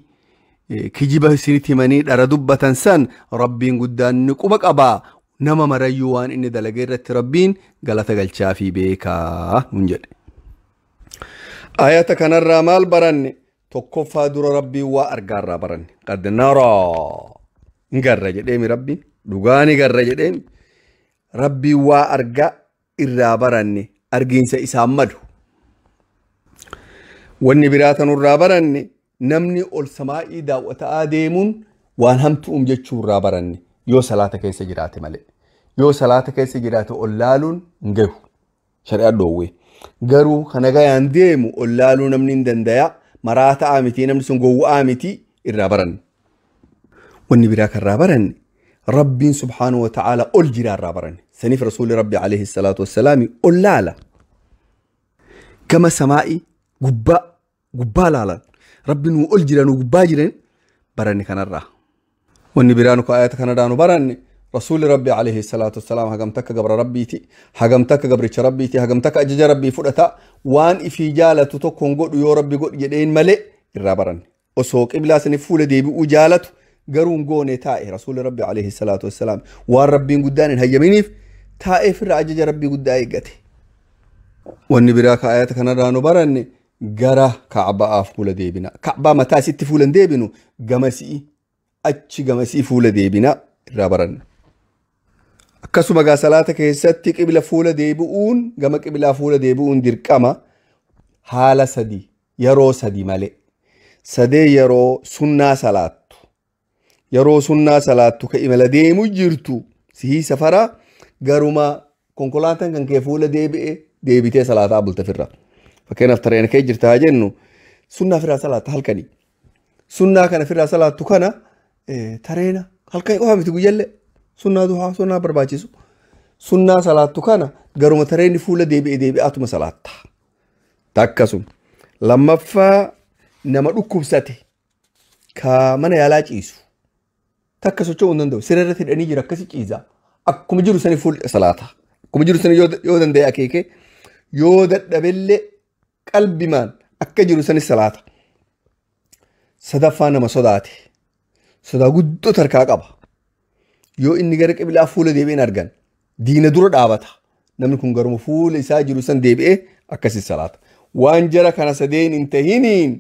[SPEAKER 2] kijiba isinitti himanii dhara dubbatan san Rabbiin guddaan ni quba qabaa. Nama marayyuu waan inni dalagee irratti Rabbiin galata galchaa fi beekaa nun jedhe. Ayata kanarraa maal baranne? Tokkoffaa dura Rabbiin waa argaarraa baranne. Qad naraa hin garra jedheemi Rabbiin dhugaa ni garra jedheemi. Rabbiin waa arga irraa baranne argiinsa isaan malu. Wanni biraa tanurraa baranne namni ol samaa'ii daawwata'aa deemuun waan hamtu'um jechuu irraa baranne yoo salaata keessa jiraate malee. Yoo salaata keessa jiraate ol laaluun hin gahu. Shari'aa dhoowwe. Garuu kana gayaan deemu ol laaluu namni hin danda'a. Maraa ta'aa miti namni sun gowwa'aa miti irraa baranne. Wanni biraa kan irraa baranne Rabbiin subhaanahu wa ta'aala ol jiraa irraa baranne. Saniif Rasuulli Rabbi alayhi salaatu wassalaami ol laala. Gama samaa'ii gubbaa laalan. Rabbi nuu ol jira nuu gubbaa jiran baranne kanarraa. Wanni biraa nu ayata kanarraa nu baranne Rasuulli Rabbi alayhi salaatu wassalaam hagam takka gabra Rabbiiti, hagam takka gabricha Rabbiiti, hagam takka ajaja Rabbii fudhata waan ifii jaalatu tokkoon godhu yoo Rabbi godhu jedheen malee irraa baranne. Osoo qiblaa saniif fuula deebi'uu jaalatu garuu hin goone taa'e Rasuulli Rabbi alayhi salaatu wassalaam waan Rabbiin guddaan hin hayyaminiif taa'eef irraa ajaja Rabbii guddaa eeggate. Wanni biraa ka ayata kanarraa nu baranne gara Ka'baaf fuula deebina. Ka'baa mataa isitti fuula hin deebinu gamasii achi gamasii fuula deebina irraa baranne. Akkasuma gaa salaata keessatti qibla fuula deebi'uun gama qiblaa fuula deebi'uun dirqama haala sadi yeroo sadi malee. Sadee yeroo sunnaa salaattu. Yeroo sunnaa salaattu ka imala deemu jirtu sihii safaraa garuma konkolaataan kan kee fuula deebi'e deebitee salaataa bulta firra. Fakkeenyaaf tareen kee jirta haa jennu sunnaa firraa salaatta halkanii. Sunnaa kana firraa salaattu kana tareena halkanii qofa miti guyyallee sunnaa duhaa sunnaa barbaachisu. Sunnaa salaattu kana garuma tareenni fuula deebi'e deebi'aatuma salaatta. Takkasuma. Lammaffaa nama dhukkubsate ka mana yaalaa ciisu. Takka socho'uu hin danda'u. Siree irratti hidhanii jira akkasi ciisa. Akkuma jiru sani fuula salaata. Akkuma jiru sani yoo danda'e akeeke yoo dadhabellee qalbimaan akka jiru sani salaata. Sadaffaa nama sodaate. Sodaa guddoo tarkaa qaba. Yoo inni gara qiblaa fuula deebi'een argan diina dura dhaabata. Namni kun garuma fuula isaa jiru san deebi'ee akkasi salaata. Waan jara kana sadeen hin tahiniin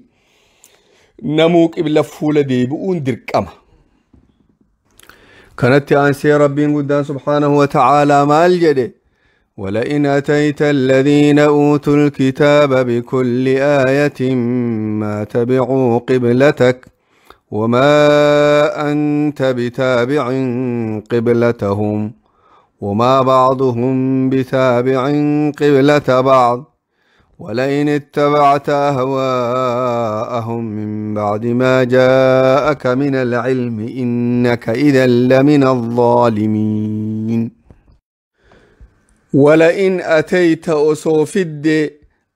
[SPEAKER 2] namuu qibla fuula deebi'uun dirqama. Kanatti aansee Rabbiin guddaan subhaanahu wa ta'aalaa maal jedhe? ولئن أتيت الذين أوتوا الكتاب بكل آية ما تبعوا قبلتك وما أنت بتابع قبلتهم وما بعضهم بتابع قبلة بعض ولئن اتبعت أهواءهم من بعد ما جاءك من العلم إنك إذا لمن الظالمين. ولئن أتيت أصوفد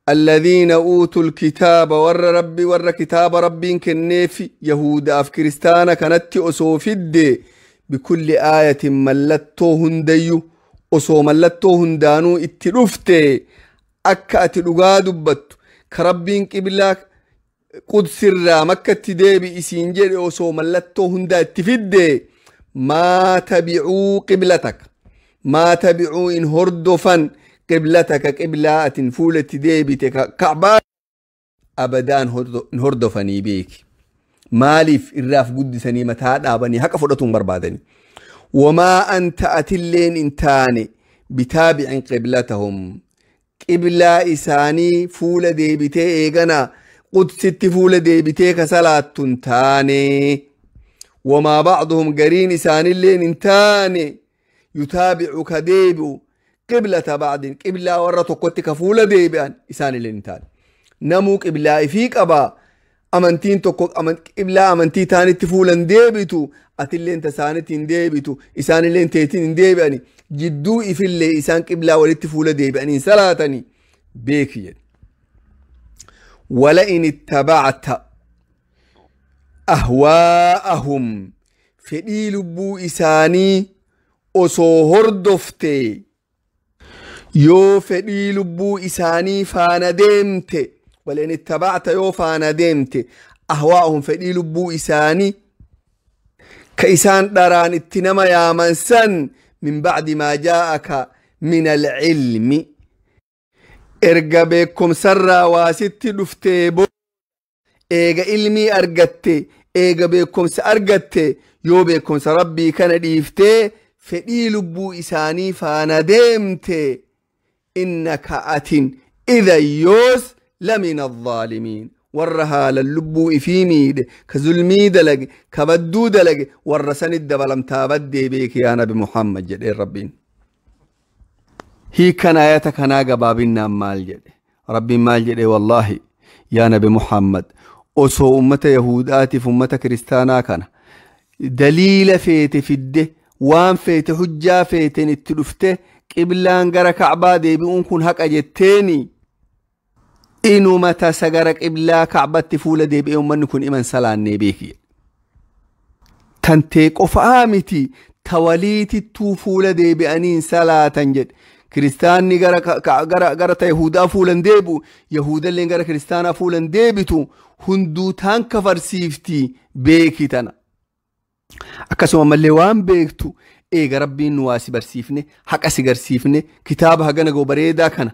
[SPEAKER 2] الذين أوتوا الكتاب ور ربي ور كتاب ربي كنيف يهود أف كريستانا كانت أصوفد بكل آية ملتو هنديو أصو ملتو هندانو اتلفت أكا أتلقا دبت كربين قبلاك قدس الرا مكة تديبي إسينجر أصو ملتو هندا اتفد ما تبعوا قبلتك ما تبعوا إن هردفا قبلتك قبلة فولة ديبتك كعبة أبدان هردفني بيك مالف الراف قدسني متى أبني هكا فرطهم بربادني وما أنت أتلين إنتاني بتابع قبلتهم قبلة إساني فولة ديبتي إيغانا قدست فولة ديبتي كسلاة تنتاني وما بعضهم قرين إساني اللين إنتاني يتابعك ديبو قبلة بعض قبلة ورتقتك فولة ديبان إسان الإنتان نمو قبلة فيك أبا أمنتين تقو قبلة أمنتي تاني تفولا ديبتو أتلين تسانتين ديبتو إسان اللين تيتين ديباني جدو إفلي إسان قبلة ولتفولة ديباني سلاتني بيكي. ولئن اتبعت أهواءهم فدي لبو إساني osoo hordofte yoo fedhii lubbuu isaanii faana deemte walain ittabacta yoo faana deemte ahwaa'ahum fedhii lubbuu isaanii ka isaan dharaan itti nama yaaman san min bacdi maa jaa'aka min alcilmi erga beekumsarraa waa sitti dhuftee eega ilmii argatte eega beekumsa argatte yoo beekumsa rabbii kana dhiiftee fedhii lubbuu isaanii faana deemte innaka atin idhan yoos lamina alzaalimiin warra haalan lubbuu ifii miidhe ka zulmii dalage ka badduu dalage warra sanit dabalamtaa baddee beeki yaa nabi Muhammad jedheen rabbiin. Hiikan ayata kanaa gabaabinnaan maal jedhe rabbiin maal jedhe wallaahi yaa nabi Muhammad osoo ummata yahudaatiif ummata kiristaanaa kana daliila feete fidde waan feete hujjaa feeten itti dhufte qiblaan gara kacbaa deebi'uun kun haqa jetteeni inuma tasa gara qiblaa kacbatti fuula deebi'ee ummanni kun iman salaannee beeki. Tantee qofaa miti tawaliitittuu fuula deebi'aniin salaatan jedhe. Kiristaanni gara ta Yahudaa fuulan deebi'u, Yahudalleen gara kiristaanaa fuulan deebitu hunduu taan kafarsiifti beeki tana. Akkasuma mallee waan beektu eega rabbiin nu waa si barsiifne, haqa si garsiifne, kitaaba hagana goo bareedaa kana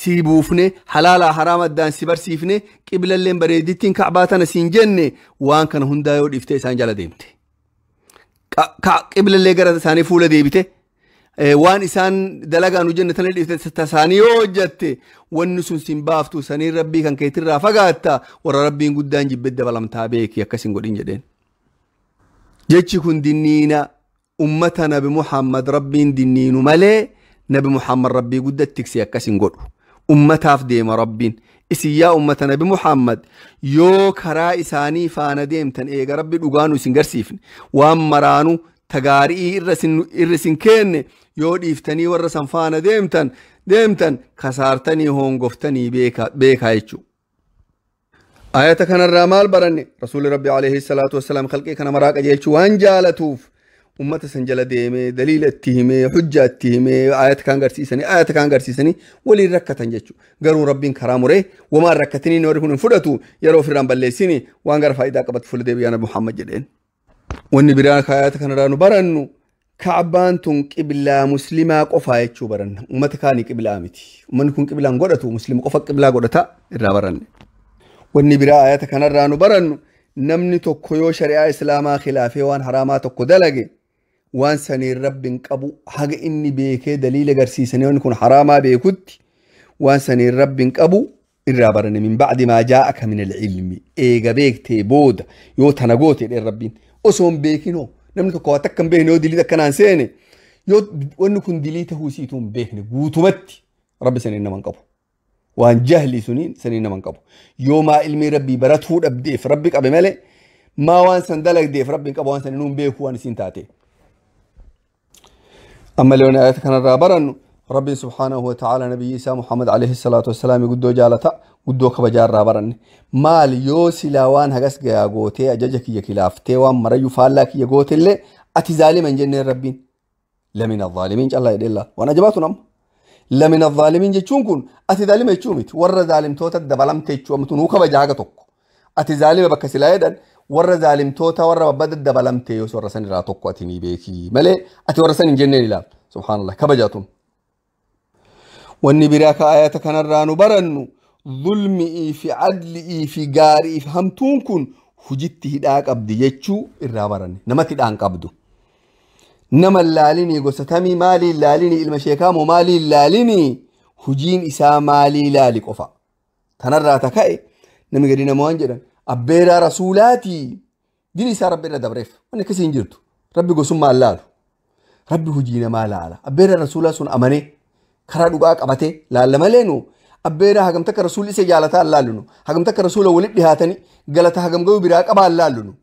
[SPEAKER 2] si buufne, halaalaa haraama addaan si barsiifne, qiblalleen bareedittiin kacbaa tana siin jenne waan kana hundaa yoo dhiiftee isaan jala deemte. Qiblallee gara isaanii fuula deebite. Waan isaan dalagaa nu jenne tana dhiifte tasaanii yoo hojjatte wanni sun sin baaftu saniin rabbii kan keetirraa fagaatta warra rabbiin guddaan jibbe dabalamtaa beeki akkas hin godhin jedheen. Jechi kun dinniina ummata nabi Muhammad rabbiin dinniinu malee nabi Muhammad rabbii guddaa tiksee akkas hin godhu. Ummataaf deema rabbiin. Isin yaa ummata nabi Muhammad yoo karaa isaanii faana deemtan eega rabbi dhugaanu isin garsiifne waan maraanu tagaarii irra isin kenne yoo dhiiftanii warra san faana deemtan kasaartanii hongoftanii beekaa jechuudha. Ayata kanarraa maal baranne rasuulli rabbi alayhi salaatu wassalaam khalqii kana maraa qajeelchuu waan jaalatuuf ummata san jala deemee daliila itti himee hujjaa itti himee ayata kaan garsiisanii ayata kaan garsiisanii waliin rakkatan jechuudha. Garuu rabbiin karaa muree wamaan rakkatanii warri kun hin fudhatu yeroo ofirraan balleessini waan gara faayidaa qabatu fuula deebi'aa nabi Muhammad jedheen. Wanni biraan ayata kanarraa nu barannu kacbaan tun qiblaa muslimaa qofaa jechuu baranna. Ummata kaanii qiblaa miti. Ummanni kun qiblaan godhatu muslima qofa qiblaa godhata irraa baranne. Wanni biraa ayata kanarraa nu barannu namni tokko yoo shari'aa islaamaa khilaafee waan haraamaa tokko dalage waan saniin rabbiin qabu haga inni beekee daliila garsiisanii wanni kun haraamaa beekutti waan saniin rabbiin qabu irraa baranne min ba'di maa jaa'aka min alcilmi eega beektee booda yoo tana goote jedheen rabbiin osoo hin beekinoo namni tokko waa takka hin beekne yoo dilii akkanaan seene yoo wanni kun dilii tahuu isiituu hin beekne guutumatti rabbi saniin nama hin qabu. Waan jahli suniin saniin nama hin qabu. Yoo maa ilmii rabbii baratuu dhabdeef rabbi qabe malee maa waan san dalagdeef rabbi hin qabu waan saniin hin beeku waan isiin taate. Ammallee wanni ayata kanarraa barannu rabbiin subhaanahu wa ta'ala nabiyyi isaa Muhammad alayhi salaatu wassalaam guddoo jaalata guddoo kabajaarraa baranne. Maal yoo silaa waan hagas gayaa gootee ajaja kiyya kilaaftee waan marayyuu faallaa kiyya gootellee ati zaalima hin jenneen rabbiin. Lamina zaalimiin callaa jedhee laala. Waan ajabaatu nama. Lamina zaalimiin jechuun kun ati zaalima jechuu miti. Warra zaalimtoota dabalamte jechuu amtu nuu kabaja haga tokko. Ati zaalima bakka silaa jedhan warra zaalimtoota warra babbada dabalamte yoo warra san irraa tokko ati ni beeki malee ati warra san hin jenneen ilaala. Subhaanallah kabajaatun. Wanni biraa ka ayata kanarraa nu barannu zulmi'ii fi adli'ii fi gaarii fi hamtuun kun hujitti hidhaa qabdi jechuu irraa baranne. Namatti hidhaan qabdu. Nama laalinii gosa tamii maalii laalinii ilma sheekaa moo maalii laalinii hujiin isaa maalii laali qofa. Tanarraa taka'e namni gadi nama waan jedhan abbeeraa rasuulaatii dini isaa rabbi irra dabreef wanni akkasii hin jirtu. Rabbi gosummaa laalu. Rabbi hujii namaa laala. Abbeeraa rasuulaa sun amanee karaa dhugaa qabatee laalla malee nu abbeeraa hagam takka rasuulli isa jaalataa laallu hagam takka rasuula walitti dhihaatanii galata hagam ga'uu biraa qabaa laallu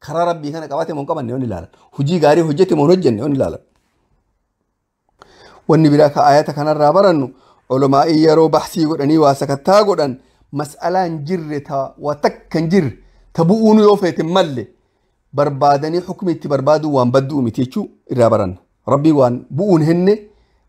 [SPEAKER 2] karaa rabbii kana qabate moo hin qabanne wanni ilaalan hojii gaarii hojjete moo hin hojjenne wanni ilaalan. Wanni biraa ka ayata kanarraa barannu ulamaa'ii yeroo baxsii godhanii waa sakattaa godhan mas'alaan jirre ta waa takka hin jirre ta bu'uun yoo feete malle barbaadanii hukmi itti barbaaduu waan badduu miti jechuu irraa baranna. Rabbii waan bu'uun henne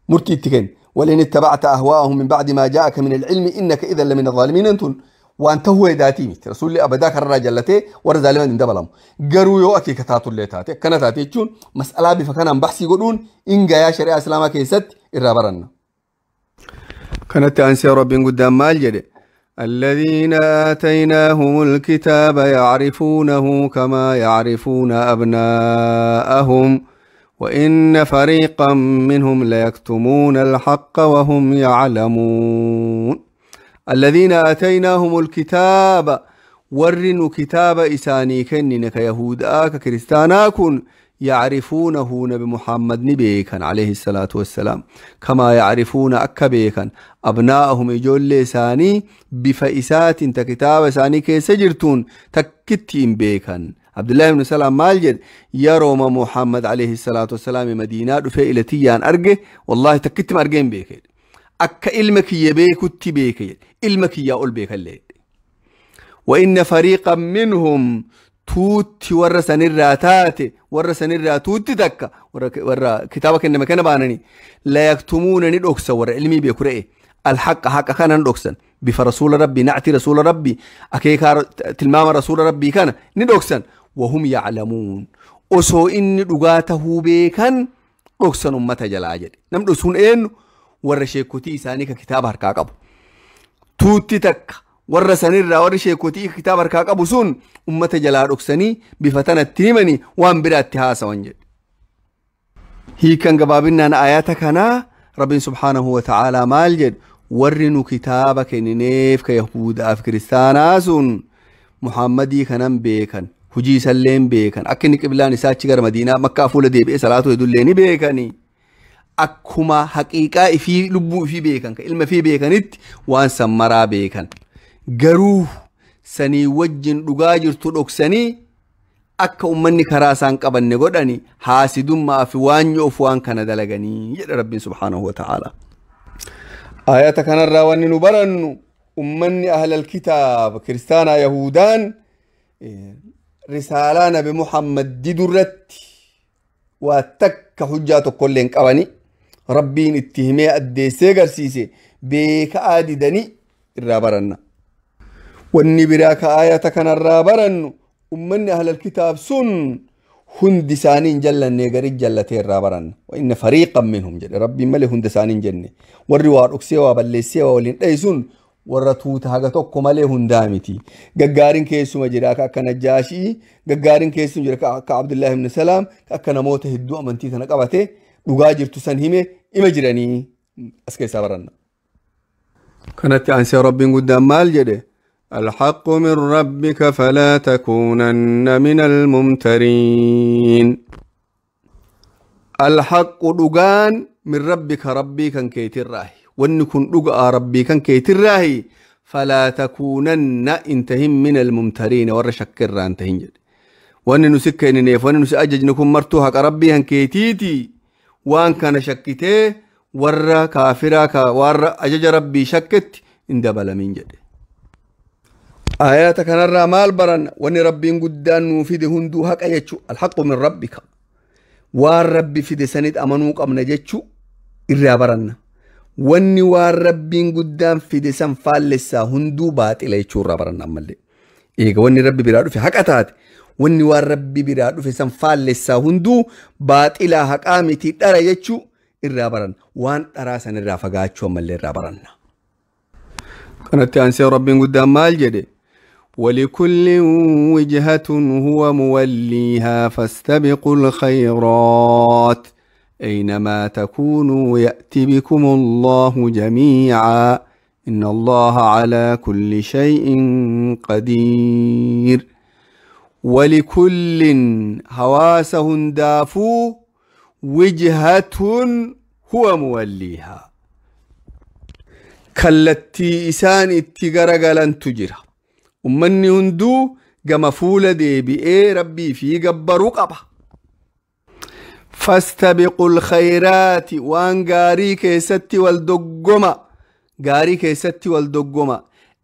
[SPEAKER 2] murtii itti kenne. ولئن اتبعت أهواءهم من بعد ما جاءك من العلم إنك إذا لمن الظالمين أنتم وأنت هو داتي مت رسول أبدا كرر جلته ور ظالما دبلم قروا يو أكي كتاتو اللي تاتي كانت تاتي تشون مسألة بفكان بحثي يقولون إن جاء شريعة إسلامك كيست الرابرنا كانت أنسى رب قدام مال جدي الذين آتيناهم الكتاب يعرفونه كما يعرفون أبناءهم وإن فريقا منهم ليكتمون الحق وهم يعلمون. الذين آتيناهم الكتاب ورنوا كتاب إساني كنن كيهودا ككريستانا كن يعرفونه نبي محمد نبيكا عليه الصلاة والسلام كما يعرفون أكبيكا أبناءهم إجول ساني بفئسات تكتاب ساني كيسجرتون تكتين بيكا. عبد الله بن سلام مالجد يروم محمد عليه الصلاة والسلام مدينة فئلتيان أرجه والله تكتم أرجين بيك أك إلمك يبيك تبيك إلمك يا أول بيك الليل. وإن فريقا منهم توت ورسن الراتات ورسن الراتوت تكا ور كتابك إنما كان بانني لا يكتمون ندوكس ور علمي بيكره الحق حق كان ندوكسن بفرسول ربي نعتي رسول ربي أكيك تلمام رسول ربي كان ندوكسن وهم يعلمون أسو إن دقاته بيكن أكسن أمة جلاجل نمدوسون إن ورشيكوتي إساني ككتاب هركاقب توتي تك ورسنير ورشيكوتي كتاب هركاقب سون أمة جلال أكسني بفتنة تيمني وان برات هاسا وانجل. هي كان قبابنا أن آياتك أنا رب سبحانه وتعالى مالجد ورنو كتابك نيف كيهود أف كريستانا سون محمدي كنن بيكن hujii salleen beekan akka inni qiblaan isaa achi gara Madiinaa Makkaa fuula deebi'ee salaatu hedullee ni beekani. Akkuma haqiiqaa ifii lubbuu ifii beekan ka ilma ifii beekanitti waan san maraa beekan. Garuu sanii wajjin dhugaa jirtu dhoksanii akka ummanni karaa isaan qabanne godhani haasidummaa fi waan of waan kana dalaganii jedha Rabbiin subhaanahu wa ta'ala. Ayata kanarraa wanni nu barannu ummanni ahlal kitaaba kiristaanaa Yahudaan رسالة نبي محمد دي درت واتك حجات كلين قواني ربين اتهمي أدي سيغر سيسي بيك آدي دني الرابرن والنبراك آية كان الرابرن أمني أهل الكتاب سن هند سانين جل النيغري جلتي الرابرن وإن فريقا منهم جل ربي ملي هند سانين جنة والروار أكسيوا بلسيوا ولين أيسون warra tuuta haga tokko malee hundaa miti. Gaggaarin keessuma jira akka Najjaashii, gaggaarin keessuma jira akka Abdullah ibn Salaam, akka namoota hedduu amantii tana qabate dhugaa jirtu san hime ima jiranii as keessaa baranna. Kanatti aansee Rabbiin guddaan maal jedhe? الحق من ربك فلا تكونن من الممترين. الحق dhugaan من ربك ربي kan keetirraahi. وأن رجع ربي كان كيتراهي فلا تكونن انتهم من الممترين ورشكر انتهن وأن نسك إن وأن نسأجج نكون مرتوها كربي هن كيتيتي وأن كان شكته ور كافرا ور أجج ربي شكت إن دبل من جد. آيات كان الرمال برن وأن ربي قدان وفيد هندو هك أيتشو الحق من ربك والرب في سند أمنوك أمن جتشو الرابرن wanni waan rabbiin guddaan fide san faallessaa hunduu baaxila jechuurraa baranna ammallee. Eega wanni rabbi biraa dhufe haqa taate wanni waan rabbi biraa dhufe san faallessaa hunduu baaxilaa haqaa miti dhara jechuu irraa baranna. Waan dharaa san irraa fagaachuu ammallee irraa baranna. Kanatti aansee rabbiin guddaan maal jedhe? ولكل وجهة هو موليها فاستبقوا الخيرات أينما تكونوا يأتي بكم الله جميعا إن الله على كل شيء قدير. ولكل هواسه دافو وجهة هو موليها كالتي إسان اتغرغلا تجرى ومن هندو جمفولة دي بي ربي في جبرو قبا فاستبقوا الخيرات وان غاري كيستي والدقما غاري كيستي والدقما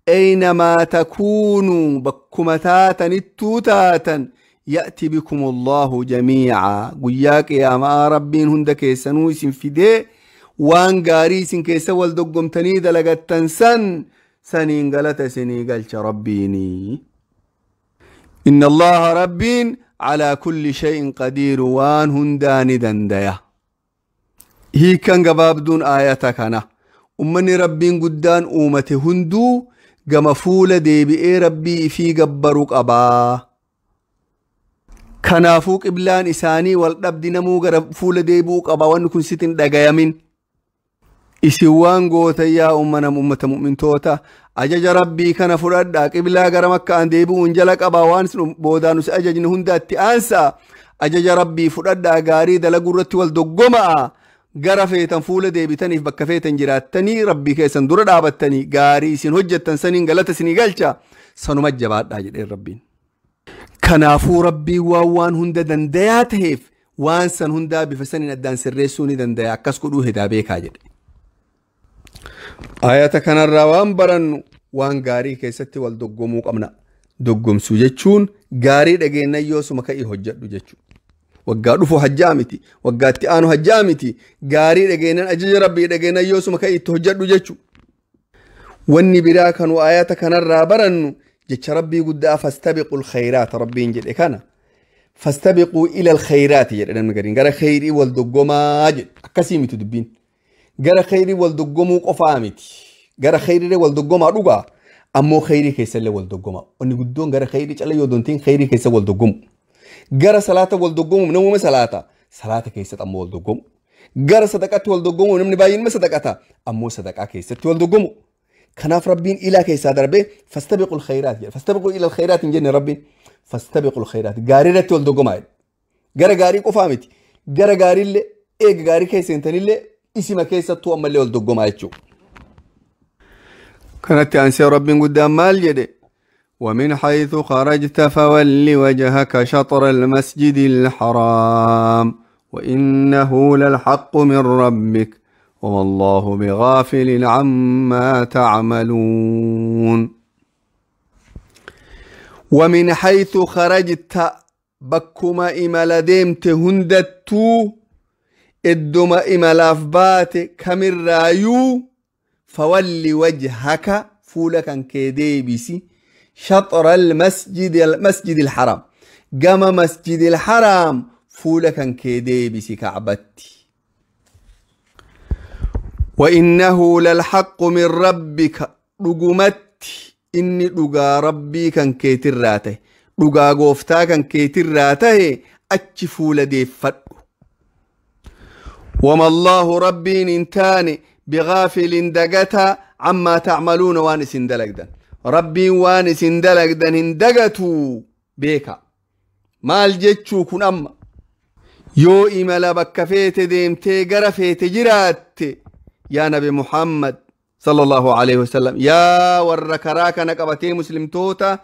[SPEAKER 2] أينما تكونوا بكمتاتا التوتاتا يأتي بكم الله جميعا قياك يا ما ربين هند كيسنو اسم فدي وان غاري سن كيس والدقم تنيد لغتن سن سنين غلط سني قالش ربيني إن الله ربين على كل شيء قدير وان هنداني دنديا هي كان قبابدون آياتك أنا أمني ربين قدان أومته هندو قمفولة دي بإي ربي في قبروك أبا Kanaafuu qiblaan isaanii wal dhabdi namuu gara fuula deebi'uu qaba wanni kun sitin dhagayamin. Isin waan gootan yaa ummata mu'mintoota ajaja rabbii kana fudhadhaa qiblaa gara makkaan deebi'uun jala qabaa waan boodaan nusi ajajni hundaatti aansaa ajaja rabbii fudhadhaa gaarii dalaguu irratti wal doggoma'a gara feetan fuula deebitaniif bakka feetan jiraattanii rabbii keessan dura dhaabattanii gaarii isin hojjettan saniin galata isinii galcha sanuma jabaadhaa jedheen rabbiin. Kanaafuu rabbiin waan hunda dandayaa ta'eef waan san hundaa bifa saniin addaan sirreessuu ni dandaya akkas godhuu hedaa beekaa jedhe. Ayata kanarraa waan barannu waan gaarii keessatti wal doggomuu qabna. Doggomsuu jechuun gaarii dhageennan yoosuma ka'ii hojjedhu jechuudha. Waggaa dhufu hajjaa miti, waggaa itti aanu hajjaa miti, gaarii dhageennan ajaja rabbii dhageennan yoosuma ka'ii itti hojjedhu jechuudha. Wanni biraa kanu ayata kanarraa barannu jecha rabbii guddaa fastabiqul khayraat rabbiin jedhe kana. Fastabiquu ilal khayraati jedhe namni gariin gara khayrii wal doggomaa jedhe akkasii miti dubbiin. Gara khayrii wal doggomuu qofaa miti. Gara khayrii wal doggomaa dhugaa ammoo khayrii keessallee wal doggomaa. Wanni guddoon gara khayrii cala yoo dontiin khayrii keessa wal doggomu. Gara salaata wal doggomu namuma salaata. Salaata keessatti ammoo wal doggomu. Gara sadaqatti wal doggomu namni baay'een sadaqata ammoo sadaqaa keessatti wal doggomu. Kanaaf rabbiin ilaa keessaa darbee fastabiqul khayraat jedha. Fastabiquu ilal khayraat hin jenne rabbiin. Fastabiqul khayraat gaarii irratti wal doggomaa jedha. Gara gaarii qofaa miti. Gara gaariillee eega gaarii keessa hin tanillee isima keessattuu ammallee wal doggomaa jechuudha. Kanatti aansee rabbiin guddaan maal jedhe? ومن حيث خرجت فول وجهك شطر المسجد الحرام وإنه للحق من ربك وما الله بغافل عما تعملون. ومن حيث خرجت بكما إمال ديمت هندتو إدما إمالاف بات كمر رايو فولي وجهك فولك كيديبسي شطر المسجد الحرام قام مسجد الحرام فولك كيديبسي كعبتي. وإنه للحق من ربك رقمت إني رقا ربي كان كيتراته رقا غوفتا كان كيتراته أتشفول ديفت. وما الله ربي انتاني بغافل دقتا عما تعملون وانس دلقدا ربي وانس دلقدا اندقتو بيكا مال جتشو كن أما يو إملا بكفيت ديمتي قرفيت جرات يا نبي محمد صلى الله عليه وسلم يا وركراك نقبتي مسلم توتا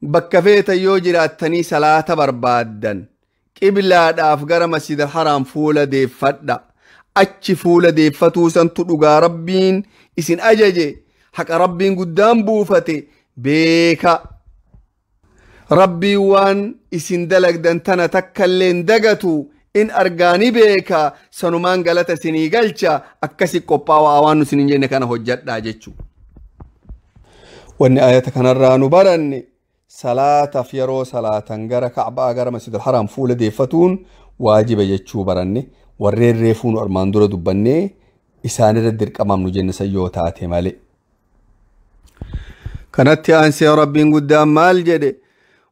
[SPEAKER 2] بكفيت يو جراتني صلاة بربادا قبلة أفقر مسجد الحرام فولة دي فدا أتش فولة دي فتوسا تلقى ربين إسن أججي حق ربين قدام بوفتي بيكا ربي وان إسن دلق دنتنا تكلين دقتو إن أرقاني بيكا سنمان قلت سني قلشا أكسي قبا وآوانو سنين جنة كان هجت داجتشو. وإن آية كان الرانو برني صلاة فيرو صلاة غرا كعبة غرا مسجد الحرام فول ديفتون واجب جتشو برني warreen reefuun armaan dura dubbannee isaan irra dirqamamnu jenne san yoo taate malee. Kanatti aansee rabbiin guddaan maal jedhe?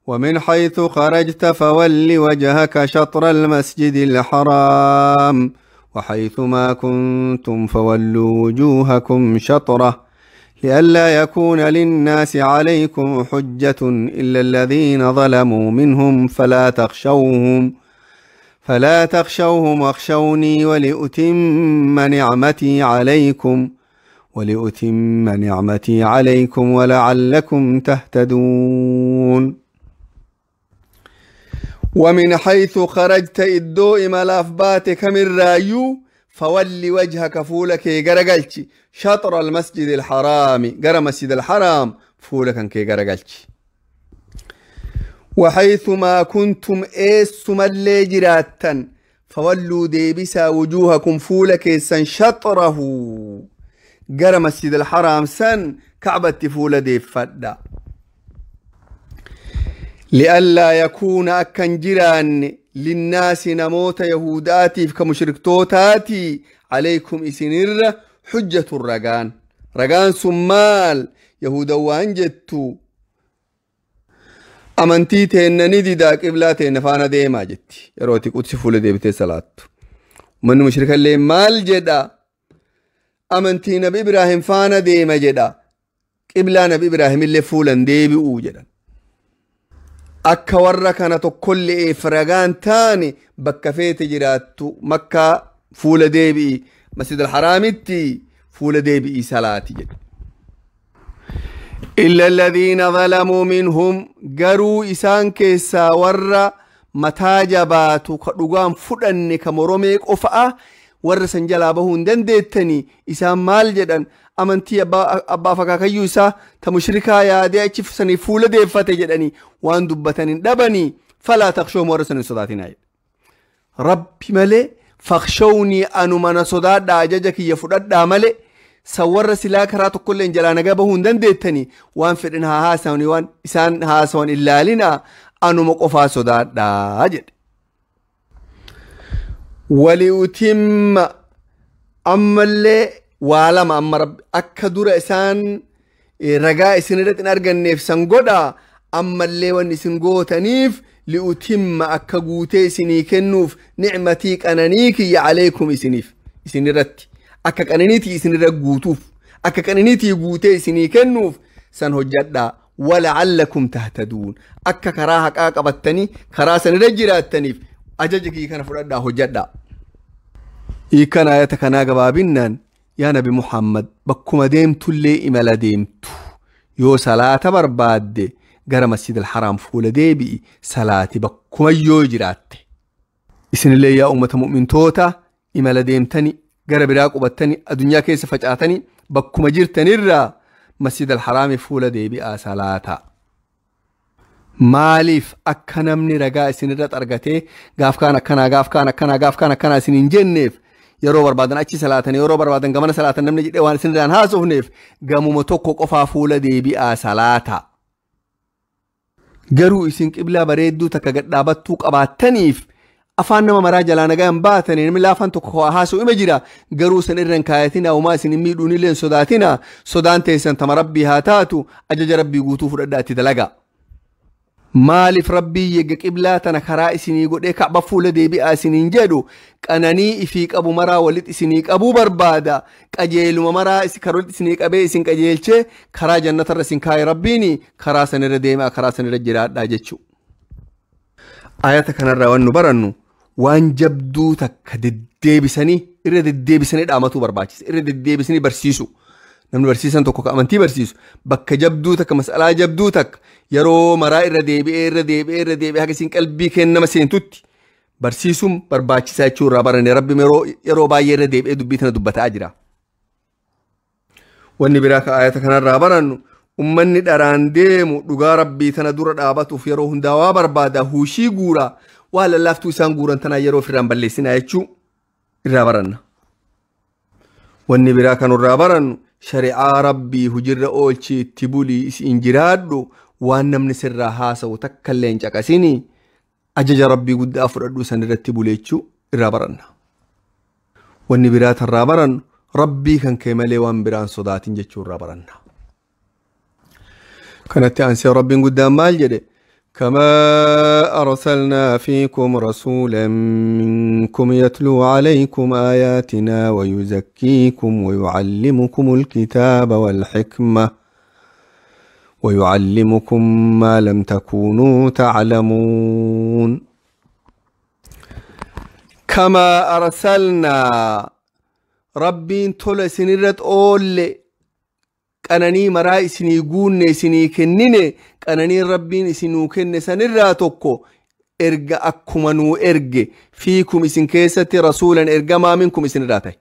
[SPEAKER 2] ومن حيث خرجت فول وجهك شطر المسجد الحرام وحيث ما كنتم فولوا وجوهكم شطره لئلا يكون للناس عليكم حجة إلا الذين ظلموا منهم فلا تخشوهم واخشوني ولأتم نعمتي عليكم ولعلكم تهتدون. ومن حيث خرجت إدو إملاف باتك من رايو فولي وجهك فولك غرقلتي شطر المسجد الحرام غر مسجد الحرام فولك كي غرقلتي. وحيث ما كنتم إيسما اللي جراتا فولوا ديبسا وجوهكم فولك سن شطره غر مسجد الحرام سن كعبة فول دي فدا لئلا يكون أكن جيران للناس نموت يهوداتي كمشركتوتاتي عليكم إسنر حجة الرقان رقان سمال يهودا وانجتو Amantii teenna ni didaa qiblaa teenna faana deemaa jetti yeroo itti Qudsi fuula deebitee salaattu. Ummanni mushrikallee maal jedha? Amantii Nabi Ibraahim faana deema jedha. Qiblaa Nabi Ibraahim illee fuulan deebi'uu jedhan. Akka warra kana tokkolleef ragaan taane bakka feete jiraattu Makkaa fuula deebi'i, Masjid al-Haraamitti fuula deebi'i salaati jedhe. إلا الذين ظلموا منهم garuu isaan keessaa warra mataa jabaatu ka dhugaan fudhanne ka moromee qofa'a warra san jalaa bahuu hin dandeettanii. Isaan maal jedhan? Amantii abbaa akaakayyuu isaa ta mushrikaa yaadee achi sanii fuula deeffate jedhanii waan dubbatan hin dhabanii. فلا تخشوهم warra san hin sodaatinaa jedhe Rabbi malee. فاخشوني anuma na sodaadhaa, ajaja kiyya fudhadhaa malee san warra silaa karaa tokkollee hin jalaa nagaa bahuu hin dandeettanii. Waan fedhan haa haasawanii, waan isaan haasawan ilaalinaa, anuma qofaa sodaadhaa jedhe. ولأتم ammallee waa lama amma Rabbi akka dura isaan ragaa isin irratti hin arganneef san godhaa. Ammallee wanni isin gootaniif لأتم akka guutee isinii kennuuf نعمتي qananii kiyya عليكم isiniif isin irratti, akka qananiitii isin irra guutuuf, akka qananiitii guutee isinii kennuuf san hojjadhaa. ولعلكم تهتدون akka karaa haqaa qabattanii karaa san irra jiraattaniif ajaja kiyya kana fudhadhaa, hojjadhaa. Hiikan ayata kanaa gabaabinnaan, yaa Nabi Muhammad, bakkuma deemtullee imala deemtu yoo salaata barbaadde gara Masjid al-Haraam fuula deebi'i salaati bakkuma yoo jiraatte. Isinillee yaa ummata mu'mintoota, imala deemtani gara biraa qubattani addunyaa keessa facaatani bakkuma jirtanirraa Masjid al-Haraami fuula deebi'aa salaata. Maaliif? Akka namni ragaa isinirratti argatee gaaf kaan akkanaa, gaaf kaan akkanaa, gaaf kaan akkanaa isin hin jenneef. Yeroo barbaadan achi salaatan, yeroo barbaadan gamana salaatan namni jedhee waan isinirraan haasofneef gamuma tokko qofaa fuula deebi'aa salaata. Garuu isin qiblaa bareedduu takka gadhaabattuu qabaattaniif afaan nama maraa jalaa nagaa hin baatanii. Namni laafaan tokko haasa'u ima jira, garuu san irra hin kaayatina. Uumaa isin hin miidhuun illee hin sodaatina. Sodaan teessan tama Rabbii haa taatu. Ajaja Rabbii guutuu fudhadhaa itti dalagaa. Maaliif Rabbii yeegga qiblaa tana karaa isinii godhee Ka'ba fuula deebi'aa isiniin jedhu? Qananii ifii qabu maraa walitti isinii qabuu barbaada. Qajeeluma maraa kan walitti isinii qabee isin qajeelchee karaa jannatarra isin kaa'e Rabbiini karaa sanirra deemaa, karaa sanirra jiraadhaa jechuudha. Ayata kanarraa waan nu barannu, waan jabduu takka deddeebisanii irra deddeebisanii dhaamatuu barbaachisa, irra deddeebisanii barsiisu. Namni barsiisan tokko ka amantii barsiisu bakka jabduu takka, mas'alaa jabduu takka yeroo maraa irra deebi'ee irra deebi'ee irra deebi'ee haga isin qalbii kennama seentutti barsiisuun barbaachisaa jechuu irraa baranne. Rabbi yeroo baay'ee irra deebi'ee dubbii tana dubbataa jira. Wanni biraa ka ayata kanarraa barannu, ummanni dharaan deemu dhugaa Rabbii tana dura dhaabatuuf yeroo hundaa waa barbaada, huushii guuraa. Waa lallaaftuu isaan guuran tanaa yeroo ofirraan balleessinaa jechuu irraa baranna. Wanni biraa kan irraa barannu, shari'aa Rabbii hujirra oolchii itti bulii isin jiraadhu. Waan namni sirraa haasa'u takka illee hin caqasinii, ajaja Rabbii guddaa fudhadhu, san irratti buleechuu irraa baranna. Wanni biraa tarraa barannu, Rabbii kan kee malee waan biraan sodaatin jechuu irraa baranna. Kanatti aansee Rabbiin guddaan maal jedhe? كما أرسلنا فيكم رسولا منكم يتلو عليكم آياتنا ويزكيكم ويعلمكم الكتاب والحكمة ويعلمكم ما لم تكونوا تعلمون. كما أرسلنا Rabbiin tola isinirratti oolle, qananii maraa isinii guunne, isinii kennine. Qananiin Rabbiin isinuu kenne sanirraa tokko erga akkuma nuu erge فيكم isin keessatti رسولا ergamaa منكم isinirraa ta'e,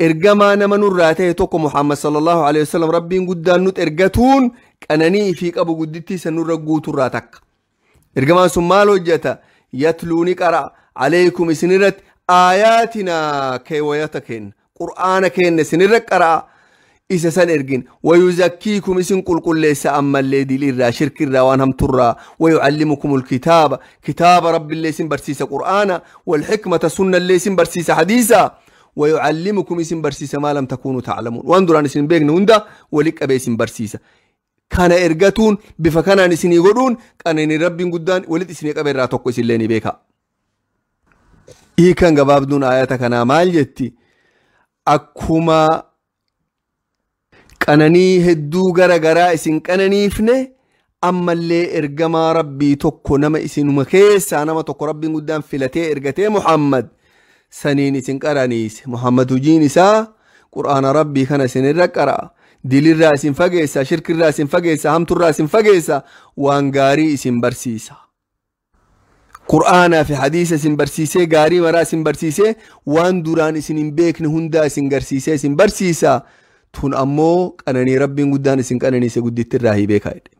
[SPEAKER 2] ergamaa nama nurraa ta'e tokko Muhammad صلى الله عليه وسلم Rabbiin guddaan nut ergatuun qananii ifii qabu guddittii san nurra guuturraa takka. Ergamaan sun maal hojjeta? يتلو ni qara عليكم isinirratti آياتنا keewwayata kenna, Qur'aana kenna isinirra qara'a isa san ergin. ويزكيكم isin qulqulleessa ammallee dilirraa, shirkirraa, waan hamturraa. ويعلمكم الكتاب kitaaba Rabbiillee isin barsiisa, Qur'aana. والحكمة sunnallee isin barsiisa, hadiisa. ويعلمكم isin barsiisa ما لم تكونوا تعلمون waan duraan isin beekne hunda wali qabee isin barsiisa. Kana ergatuun bifa kanaan isinii godhuun qananii rabbiin guddaan walitti isinii qabe irraa tokko isinillee ni beeka. Hiikan gabaabduun ayata kanaa maal jetti? Akkuma qananii hedduu gara garaa isin qananiifne ammallee ergamaa rabbii tokko nama isinuma keessaa nama tokko rabbiin guddaan filatee ergatee Muhammad saniin isin qananiise. Muhammad hojiin isaa qur'aana rabbii kana isinirra qara'a. Dilirraa isin fageessa, shirkirraa isin fageessa, hamturraa isin fageessa, waan gaarii isin barsiisa. Qur'aanaa fi hadiisa isin barsiisee, gaarii maraa isin barsiisee, waan duraan isin hin beekne hundaa isin garsiisee isin barsiisa. Tun ammoo qananii rabbiin guddaan isin qananiise guddittirraa hi beekaa jedhe.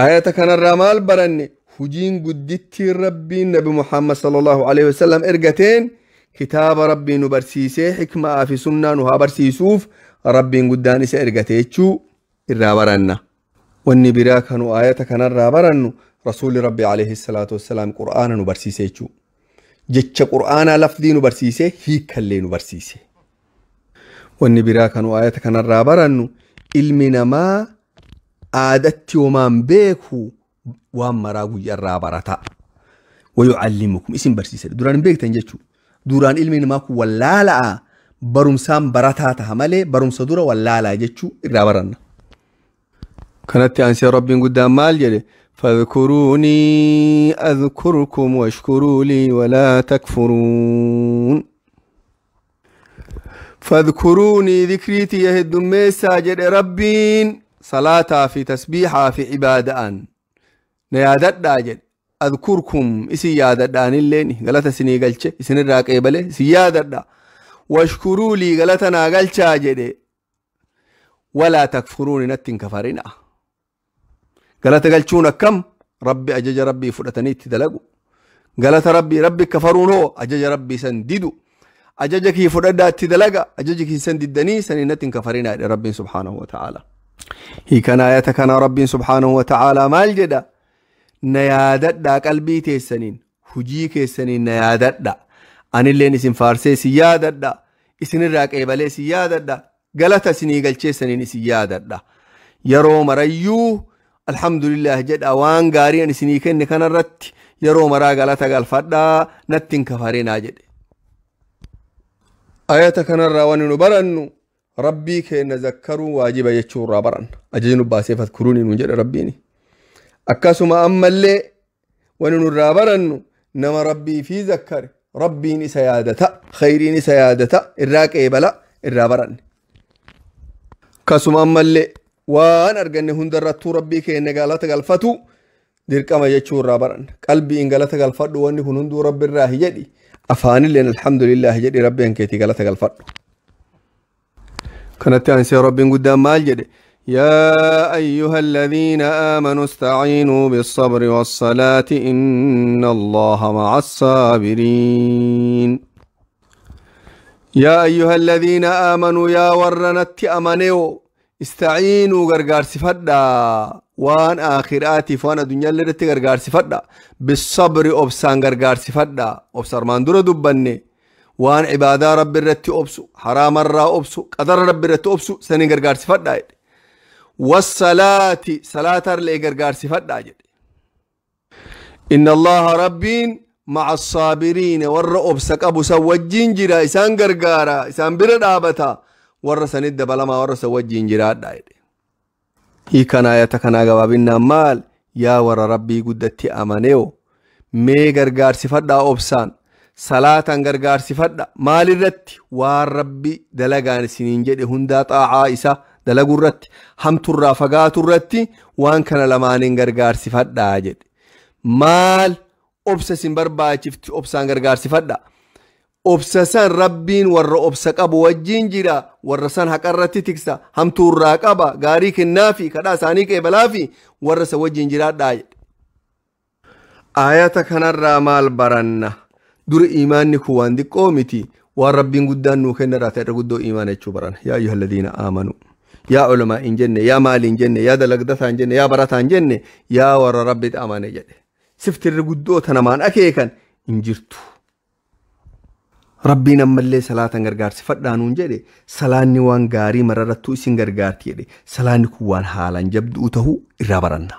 [SPEAKER 2] Ayata kanarraa maal baranne? Hujiin guddittiin rabbiin Nabi Muhammad sallallahu alaihi wasallam ergateen kitaaba rabbii nu barsiisee hikmaa fi sunnaa nu haa barsiisuuf rabbiin guddaan isa ergate jechuu irraa baranna. Wanni biraa kanu ayata kanarraa barannu rasuulli rabbi alayhi salaatu wassalaam qur'aana nu barsiise jechuu. Jecha qur'aanaa lafdii nu barsiise, hiikallee nu barsiise. Wanni biraa kanu ayata kanarraa barannu ilmi namaa aadatti homaan beeku waan maraa guyyaarraa barata. Wayucallimukum isin barsiise. Duraan hin beektan jechuu. Duraan ilmi namaa kun wallaala'a barumsaan barataa taha malee barumsa dura wallaalaa jechuu irraa baranna. Kanatti aansee rabbiin guddaan maal jedhe? فاذكروني أذكركم واشكروا لي ولا تكفرون. فاذكروني ذكريتي يهد ميسا جد ربين صلاة في تسبيحة في عبادة نيادت داجد أذكركم إسي يادت دان الليني غلطة سني قلتش إسن الراقبلة سيادت دا واشكروا لي غلطنا قلتش جد ولا تكفروني نتن كفرنا غلطة قلتشونا كم ربي أجج ربي فرتني تدلقوا غلطة ربي ربي كفرونه أجج ربي سنددوا أججك فردا تدلقا أججك سنددني سنتن كفرنا ربي سبحانه وتعالى. هي كان آيات كان ربي سبحانه وتعالى مال جدا نيادت دا قلبي تيسنين هجي كيسنين نيادت دا أن اللي نسين فارسي سيادت دا إسن الراقبلي سيادت دا غلطة سني قلتشي سنين سيادت دا يرو مريو الحمد لله جد أوان غاري سني كن كان الرت يرو مرا غلطة قلفدا نتن كفرنا جد. آيات كان الروان نبرنو ربي كي نذكروا واجب يجور رابرن أجن باسي فذكروني نجد ربيني أكاسما أما اللي ونن رابرن نما ربي في ذكر ربيني سيادة خيريني سيادة الراك إبلا الرابرن كاسما أما اللي وان أرجعني هندرتو ربي كي نقالت قلفتو دركما يجور رابرن قلبي إن قالت قلفتو واني هندو رب الراهي جدي أفاني لأن الحمد لله جدي ربي إن كيتي قالت قلفتو. كانت أنسي رب قدام مال جدي يا أيها الذين آمنوا استعينوا بالصبر والصلاة إن الله مع الصابرين. يا أيها الذين آمنوا يا ورنت أمنوا استعينوا غرغار سفدا وان آخراتي فوان دنيا اللي غرغار سفدا بالصبر أبسان غرغار سفدا أبصر من دور دبني وان عبادة رب الرت أبسو حرام الرا أبسو قدر رب الرت أبسو سنين غرغار سفدا والصلاة صلاة اللي غرغار سفدا إن الله ربين مع الصابرين ور أبسك أبو سوجين جرا إسان غرغارا إسان برد آبتا ور سند بلما ور سوجين جرا دايد. هي كان آية كان جوابنا مال يا ور ربي قدتي أمانيو مي غرغار سفدا أبسان صلاة غرغار سفدا مال الرت والربي دلقان سنين جد هندا طاعة إسا دلقوا الرت همت الرافقات الرت وان كان لمان غرغار سفدا جد مال أبسا سنبربا شفت أبسان غرغار سفدا أبسسان ربين ور أبسك أبو وجين جرا ورسان حقرتي تكسا همت الراقبة غاريك النافي كدا سانيك بلافي ورس وجين جرا دايد. آياتك هنرى مال برنا در إيمانك هو عندك قومتي والربين قدان نوكن راتي قدو إيمانك بران. يا أيها الذين آمنوا يا علماء إن جنة يا مال إن جنة يا دلقدة إن جنة يا برات إن جنة يا ور ربي أمانة جنة سفت الرقدو تنمان أكيكا إن جرتو. Rabbiin ammallee salaatan gargaarsifadhaa nuun jedhe. Salaanni waan gaarii mararrattuu isin gargaarti jedhe. Salaanni kun waan haalaan jabduu tahuu irraa baranna.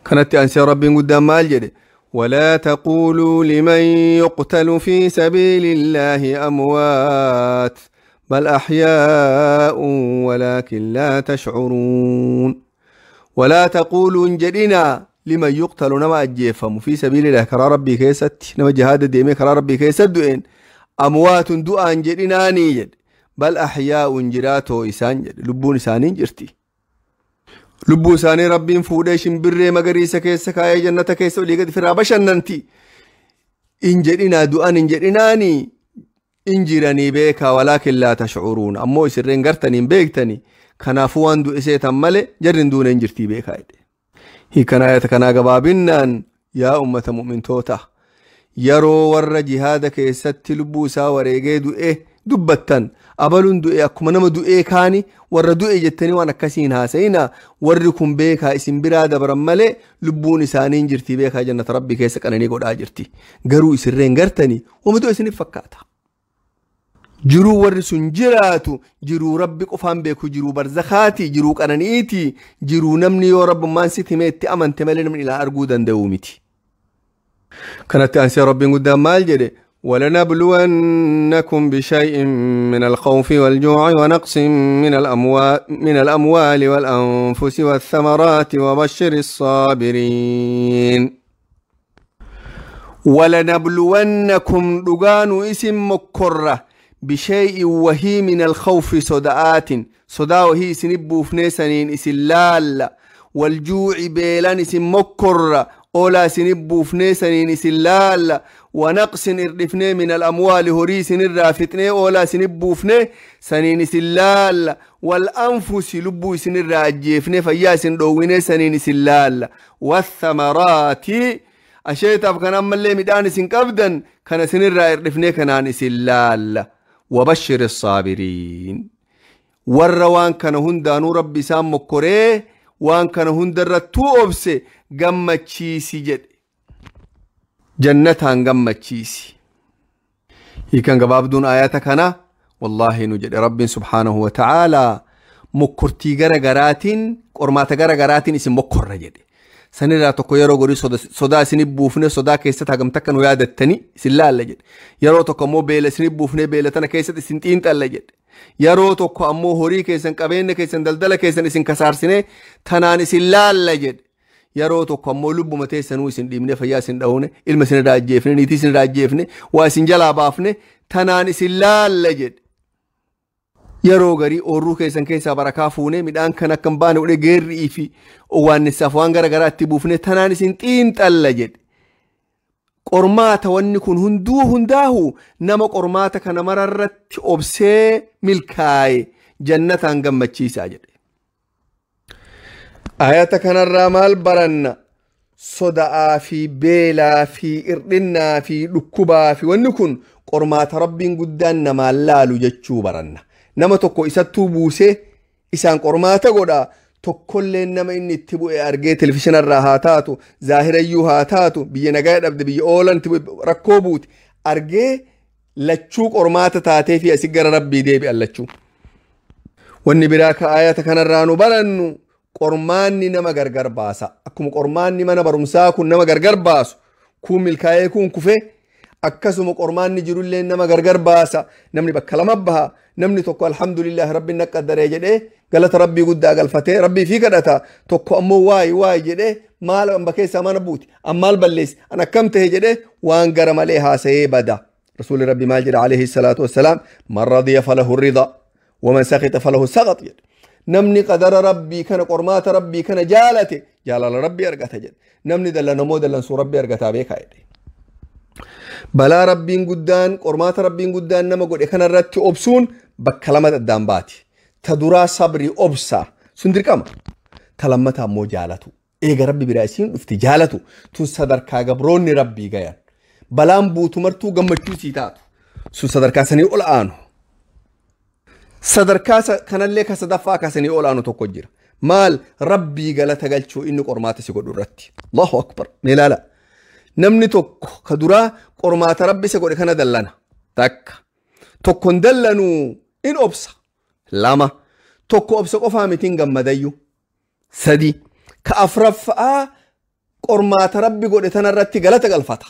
[SPEAKER 2] Kanatti aansee Rabbiin guddaan maal jedhe? ولا تقولوا لمن يقتل في سبيل الله أموات بل أحياء ولكن لا تشعرون. ولا تقولوا جدنا لمن يقتل نما أجيفهم في سبيل الله كرا ربي كيست نما جهاد ديمي كرا ربي كيست دوئن أموات دؤان جدنا نيجد بل أحياء جراتو إسان جد لبون إسانين جرتي lubbuu isaanii Rabbiin fuudhee shimbirree magariisa keessa kaayee jannata keessa olii gadi firaa bashannanti. In jedhinaa du'an hin jedhinaani in jiranii beekaa walaakin laa tashcuruun ammoo isirreen gartanii hin beektanii kanaafuu waan du'e seetan malee jarri hin duune hin jirtii beekaa jedhe. Hiikan ayata kanaa gabaabinnaan yaa ummata mu'mintoota yeroo warra jihaada keessatti lubbuu isaa wareegee du'e dubbattan abaluun du'e akkuma nama du'ee kaani warra du'e jettanii waan akkasii hin haasa'ina warri kun beekaa isin biraa dabran malee lubbuun isaanii hin jirti beekaa jannata Rabbi keessa qananii godhaa jirti garuu isirreen gartanii wama du'e isiniif fakkaata. Jiruu warri sun jiraatu jiruu Rabbi qofaan beeku jiruu barzakaati jiruu qananiiti jiruu namni yoo rabbummaan sitti himee itti amante malee namni ilaa arguu danda'u miti. Kanatti aansee Rabbiin guddaan maal jedhe? ولنبلونكم بشيء من الخوف والجوع ونقص من الأموال والأنفس والثمرات وبشر الصابرين. ولنبلونكم دغان اسم مكرة بشيء وهي من الخوف صداءات صداء وهي سنبو فنيسنين اسلال والجوع بيلان اسم مكرة أولا سنبو فنيسنين سلال ونقص إردفني من الأموال هري سنرافتني أولا سنبو فني سنين سلال والأنفس لبو سنراجيفني فيا سندويني سنين سلال والثمرات أشيت أفكان أما اللي مدان سنكبدا كان سنرا إردفني كنان سلال وبشر الصابرين والروان كان هندانو ربي سام مكوريه وان كان هندرتو أبسي gammachiisi jedhe jannataan gammachiisi. Hiikan gabaabduun ayata kana wallaahi nu jedhe Rabbiin subhaanahu wa ta'aalaa mokkortii gara garaatiin qormaata gara garaatiin isin mokkorra jedhe. Sanirraa tokko yeroo godhi sodaa isin buufne sodaa keessatti hagam takka nu yaadattanii isin laalla jedhe. Yeroo tokko ammoo beela isin buufne beela tana keessatti isin xiinxalla jedhe. Yeroo tokko ammoo horii keessan qabeenya keessan daldala keessan isin kasaarsine tanaan isin laalla jedhe. Yeroo tokko ammoo lubbuma teessanuu isin dhiibne fayyaa isin dha'uune ilma isin irraa ajjeefne niitii isin irraa ajjeefne waa isin jalaa baafne tanaan isin laalla jedhe. Yeroo garii oorruu keessan keessaa barakaa fuune midhaan kan akka hin baane godhe geerrii fi owaannisaaf waan gara garaa itti buufne tanaan isin xiinxalla jedhe. Qormaata wanni kun hunduu hundaahu nama qormaata kana mararratti obsee milkaa'e jannataan gammachiisaa jedhe. Ayata kanarraa maal baranna? Soda'aa fi beelaa fi irdhinnaa fi dhukkubaa fi wanni kun qormaata Rabbiin guddaan namaan laalu jechuu baranna. Nama tokko isattuu buusee isaan qormaata godhaa tokkollee nama inni itti bu'e argee televizhiinarraa haa taatu zaahirayyuu haa taatu biyya nagaa dhabde biyya oolan rakkoo buute argee lachuu qormaata taatee fi asii gara Rabbii deebi'an lachuu. Wanni biraa ka ayata kanarraa nu barannu qormaanni nama gargar baasa. Akkuma qormaanni mana barumsaa kun nama gargar baasu kun milkaa'ee kun kufee akkasuma qormaanni jirullee nama gargar baasa. Namni bakka lama baha. Namni tokko alhamdulillah rabbiin naqqaddaree jedhee galata Rabbii guddaa galfatee Rabbii fi kadhata. Tokko ammoo waay waay jedhee maal amba keessaa mana buuti an maal balleessi an akkam tahe jedhee waan gara malee haasa'ee bada. Rasuulli Rabbi maal jedha alayhi salaatu wassalaam man radiya falahu rida waman sakita falahu saqat jedhe. Namni qadara Rabbii kana qormaata Rabbii kana jaalate jaalala Rabbii argata jedhe. Namni dallanamoo dallansuu Rabbii argataa beekaa jedhe. Balaa Rabbiin guddaan qormaata Rabbiin guddaan nama godhe kanarratti obsuun bakka lama addaan baati. Ta duraa sabrii obsaa sun dirqama. Ta lammataa ammoo jaalatu. Eega Rabbi biraa isiin dhufti jaalatu tun sadarkaa gabroonni Rabbii gayan. Balaan buutu martuu gammachuu sii taatu sun sadarkaa sanii ol aanu. Sadarkaa kanallee ka sadaffaa kasanii ol aanu tokko jira. Maal Rabbii galata galchuu inni qormaata si godhu irratti. Allahu akbar. Mee ilaala. Namni tokko ka duraa qormaata Rabbi isa godhe kana dallana. Takka tokko hin dallanuu in obsa. Lama tokko obsa qofaa mitiin gammadayyu. Sadi ka afraffa'aa qormaata rabbi godhe tanarratti galata galfata.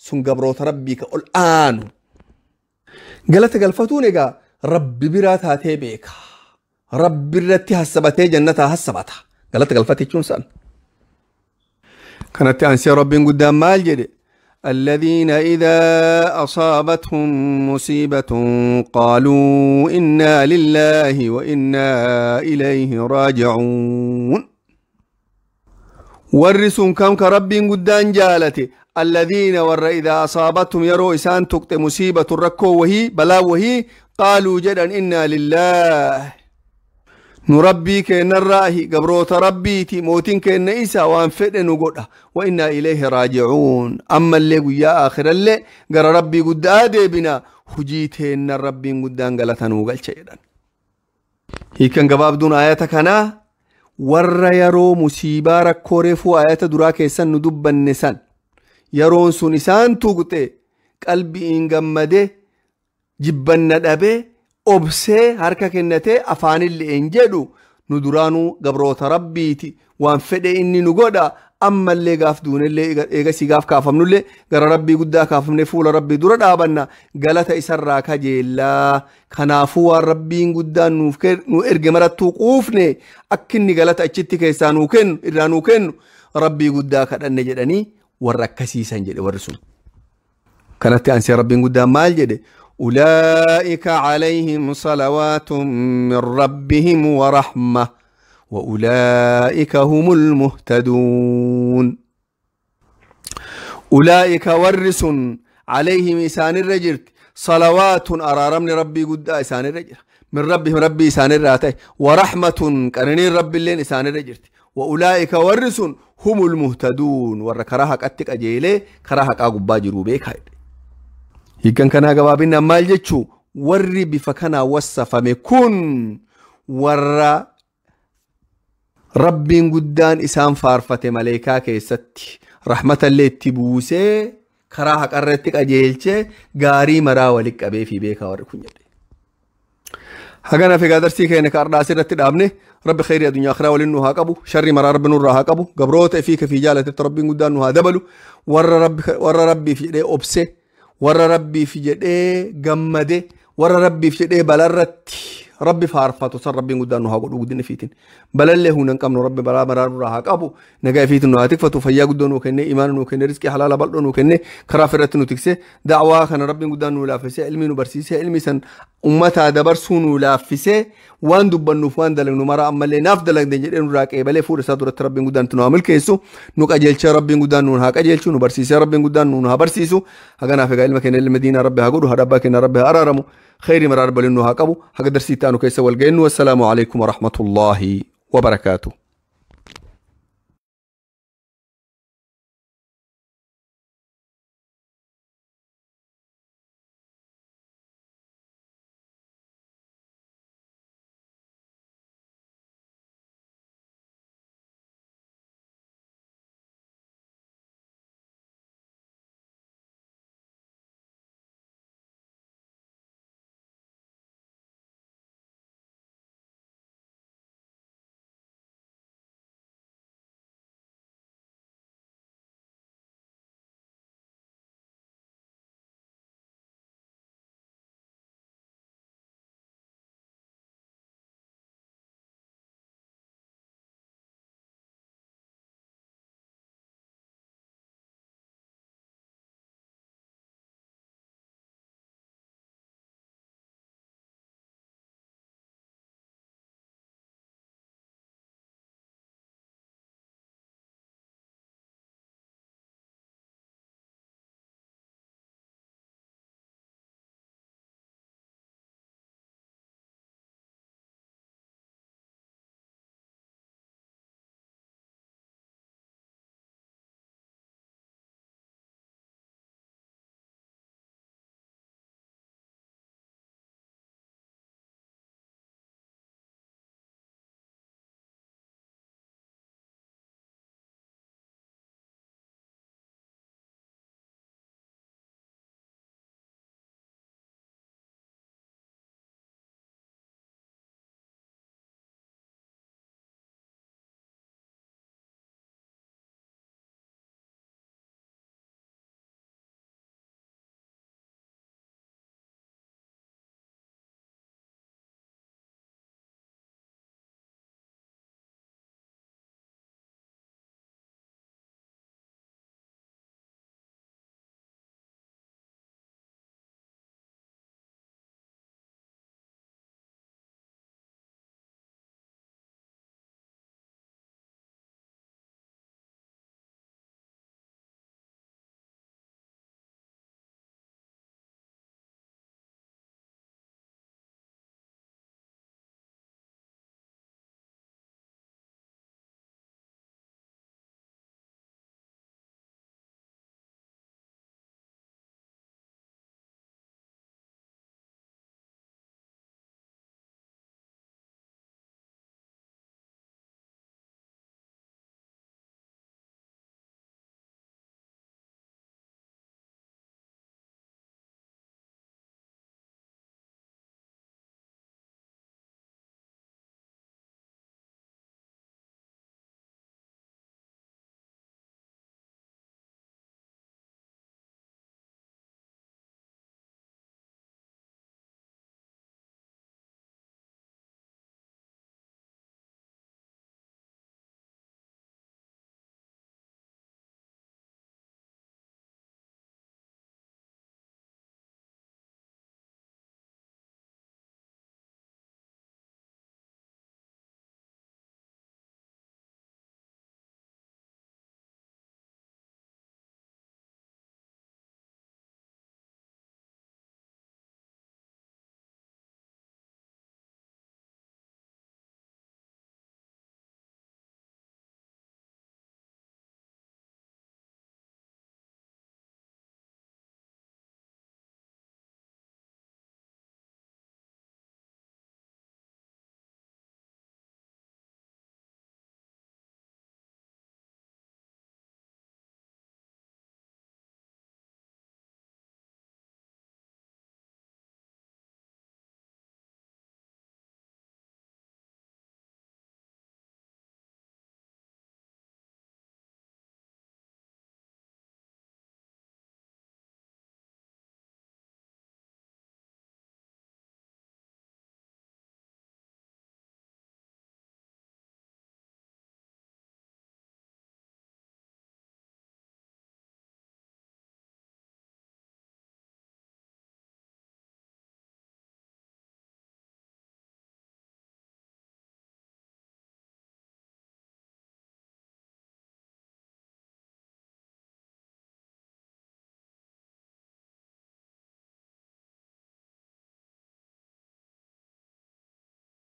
[SPEAKER 2] Sun gabroota rabbii ka ol aanu. Galata galfatuun egaa rabbi biraa taatee beeka. Rabbi irratti hassabatee jannataa hassabata. Galata galfate jechuun san. Kanatti aansee rabbiin guddaan maal jedhe? الذين إذا أصابتهم مصيبة قالوا إنا لله وإنا إليه راجعون. ورسون كم كرب قدان جالتي الذين ور إذا أصابتهم يروا إسان تقت مصيبة الركو وهي بلا وهي قالوا جدا إنا لله نربي كأن الراهي قبروت ربيتي موتين كأن إيسا وانفئ نقوله وإنا إليه راجعون. أما اللي يا آخر اللي قال ربي قد آدي بنا هجيتين الربي قدان قالتنو قال شيئا. هي كان قباب دون آياتك أنا ور يرو مصيبة ركورفو آيات دراك يسن ندب النسان يرون سنسان تقطي قلبي إن قمده جبن ندبه obsee harka kennatee afaanillee hin jedhu nu duraanuu gabroota rabbiiti waan fedhe inni nu godha ammallee gaaf duunellee eegasii gaaf kaafamnullee gara rabbii guddaa kaafamne fuula rabbii dura dhaabanna galata isarraa kajeellaa. Kanaafuu waan rabbiin guddaan nu erge marattuu quufne akka inni galata achitti keessaa nuu kennu irraa nuu kennu rabbii guddaa kadhanne jedhanii warra akkasiisan jedhe warri sun. Kanatti aansee rabbiin guddaan maal jedhe? أولئك عليهم صلوات من ربهم ورحمة وأولئك هم المهتدون. أولئك ورس عليهم إسان الرجل صلوات أرارم لربي قد إسان الرجل من ربهم ربي إسان الراتي ورحمة كأنني رب اللين إسان الرجل وأولئك ورس هم المهتدون. وركراهك أتك أجيلي كراهك أقبا جروبيك هاي. Hiikan kanaa gabaabinaan maal jechuu warri bifa kanaa wassafame kun warra rabbiin guddaan isaan faarfate maleekaa keessatti rahmatallee itti buusee karaa haqarratti qajeelchee gaarii maraa walitti qabee fi beekaa warri kun jedhe. Hagana fi darsii keenya ka ardhaa asirratti dhaabne rabbi khayrii addunyaa akhiraa waliin nu haa qabu sharrii maraa rabbi nurraa haa qabu gabroota ifii kafii jaalatetti rabbiin guddaan nu haa dabalu warra rabbiif jedhee obse warra rabbiif jedhee gammade warra rabbiif jedhee balarratti rabbi faarfatu san rabbiin guddaan nu haa godhu guddina ifiitiin balallee humna hin qabnu rabbi balaa maraa nurraa haa qabu nagaa ifiitiin nu haa tikfatu fayyaa guddoo nuu kenne imaana nuu kenne rizqii halaala bal'oo nuu kenne karaa irratti nu tikse da'waa kana rabbiin guddaan nu laaffisee ilmii nu barsiisee ilmii san ummataa dabarsuu nu laaffisee waan dubbannuuf waan dalagnu maraa ammallee naaf dalagde jedhee nurraa qeebalee fuula isaa duratti rabbiin guddaan nu haa milkeessu nu qajeelchee rabbiin guddaan nuun haa qajeelchu nu barsiisee rabbiin guddaan nuun haa barsiisu haganaaf egaa ilma keenya ilma diinaa rabbi haa godhu haadha abbaa keenya rabbi haa araaramu خير مرار بلنو هاقبو حق درسي تانو كيسا والقين والسلام عليكم ورحمة الله وبركاته.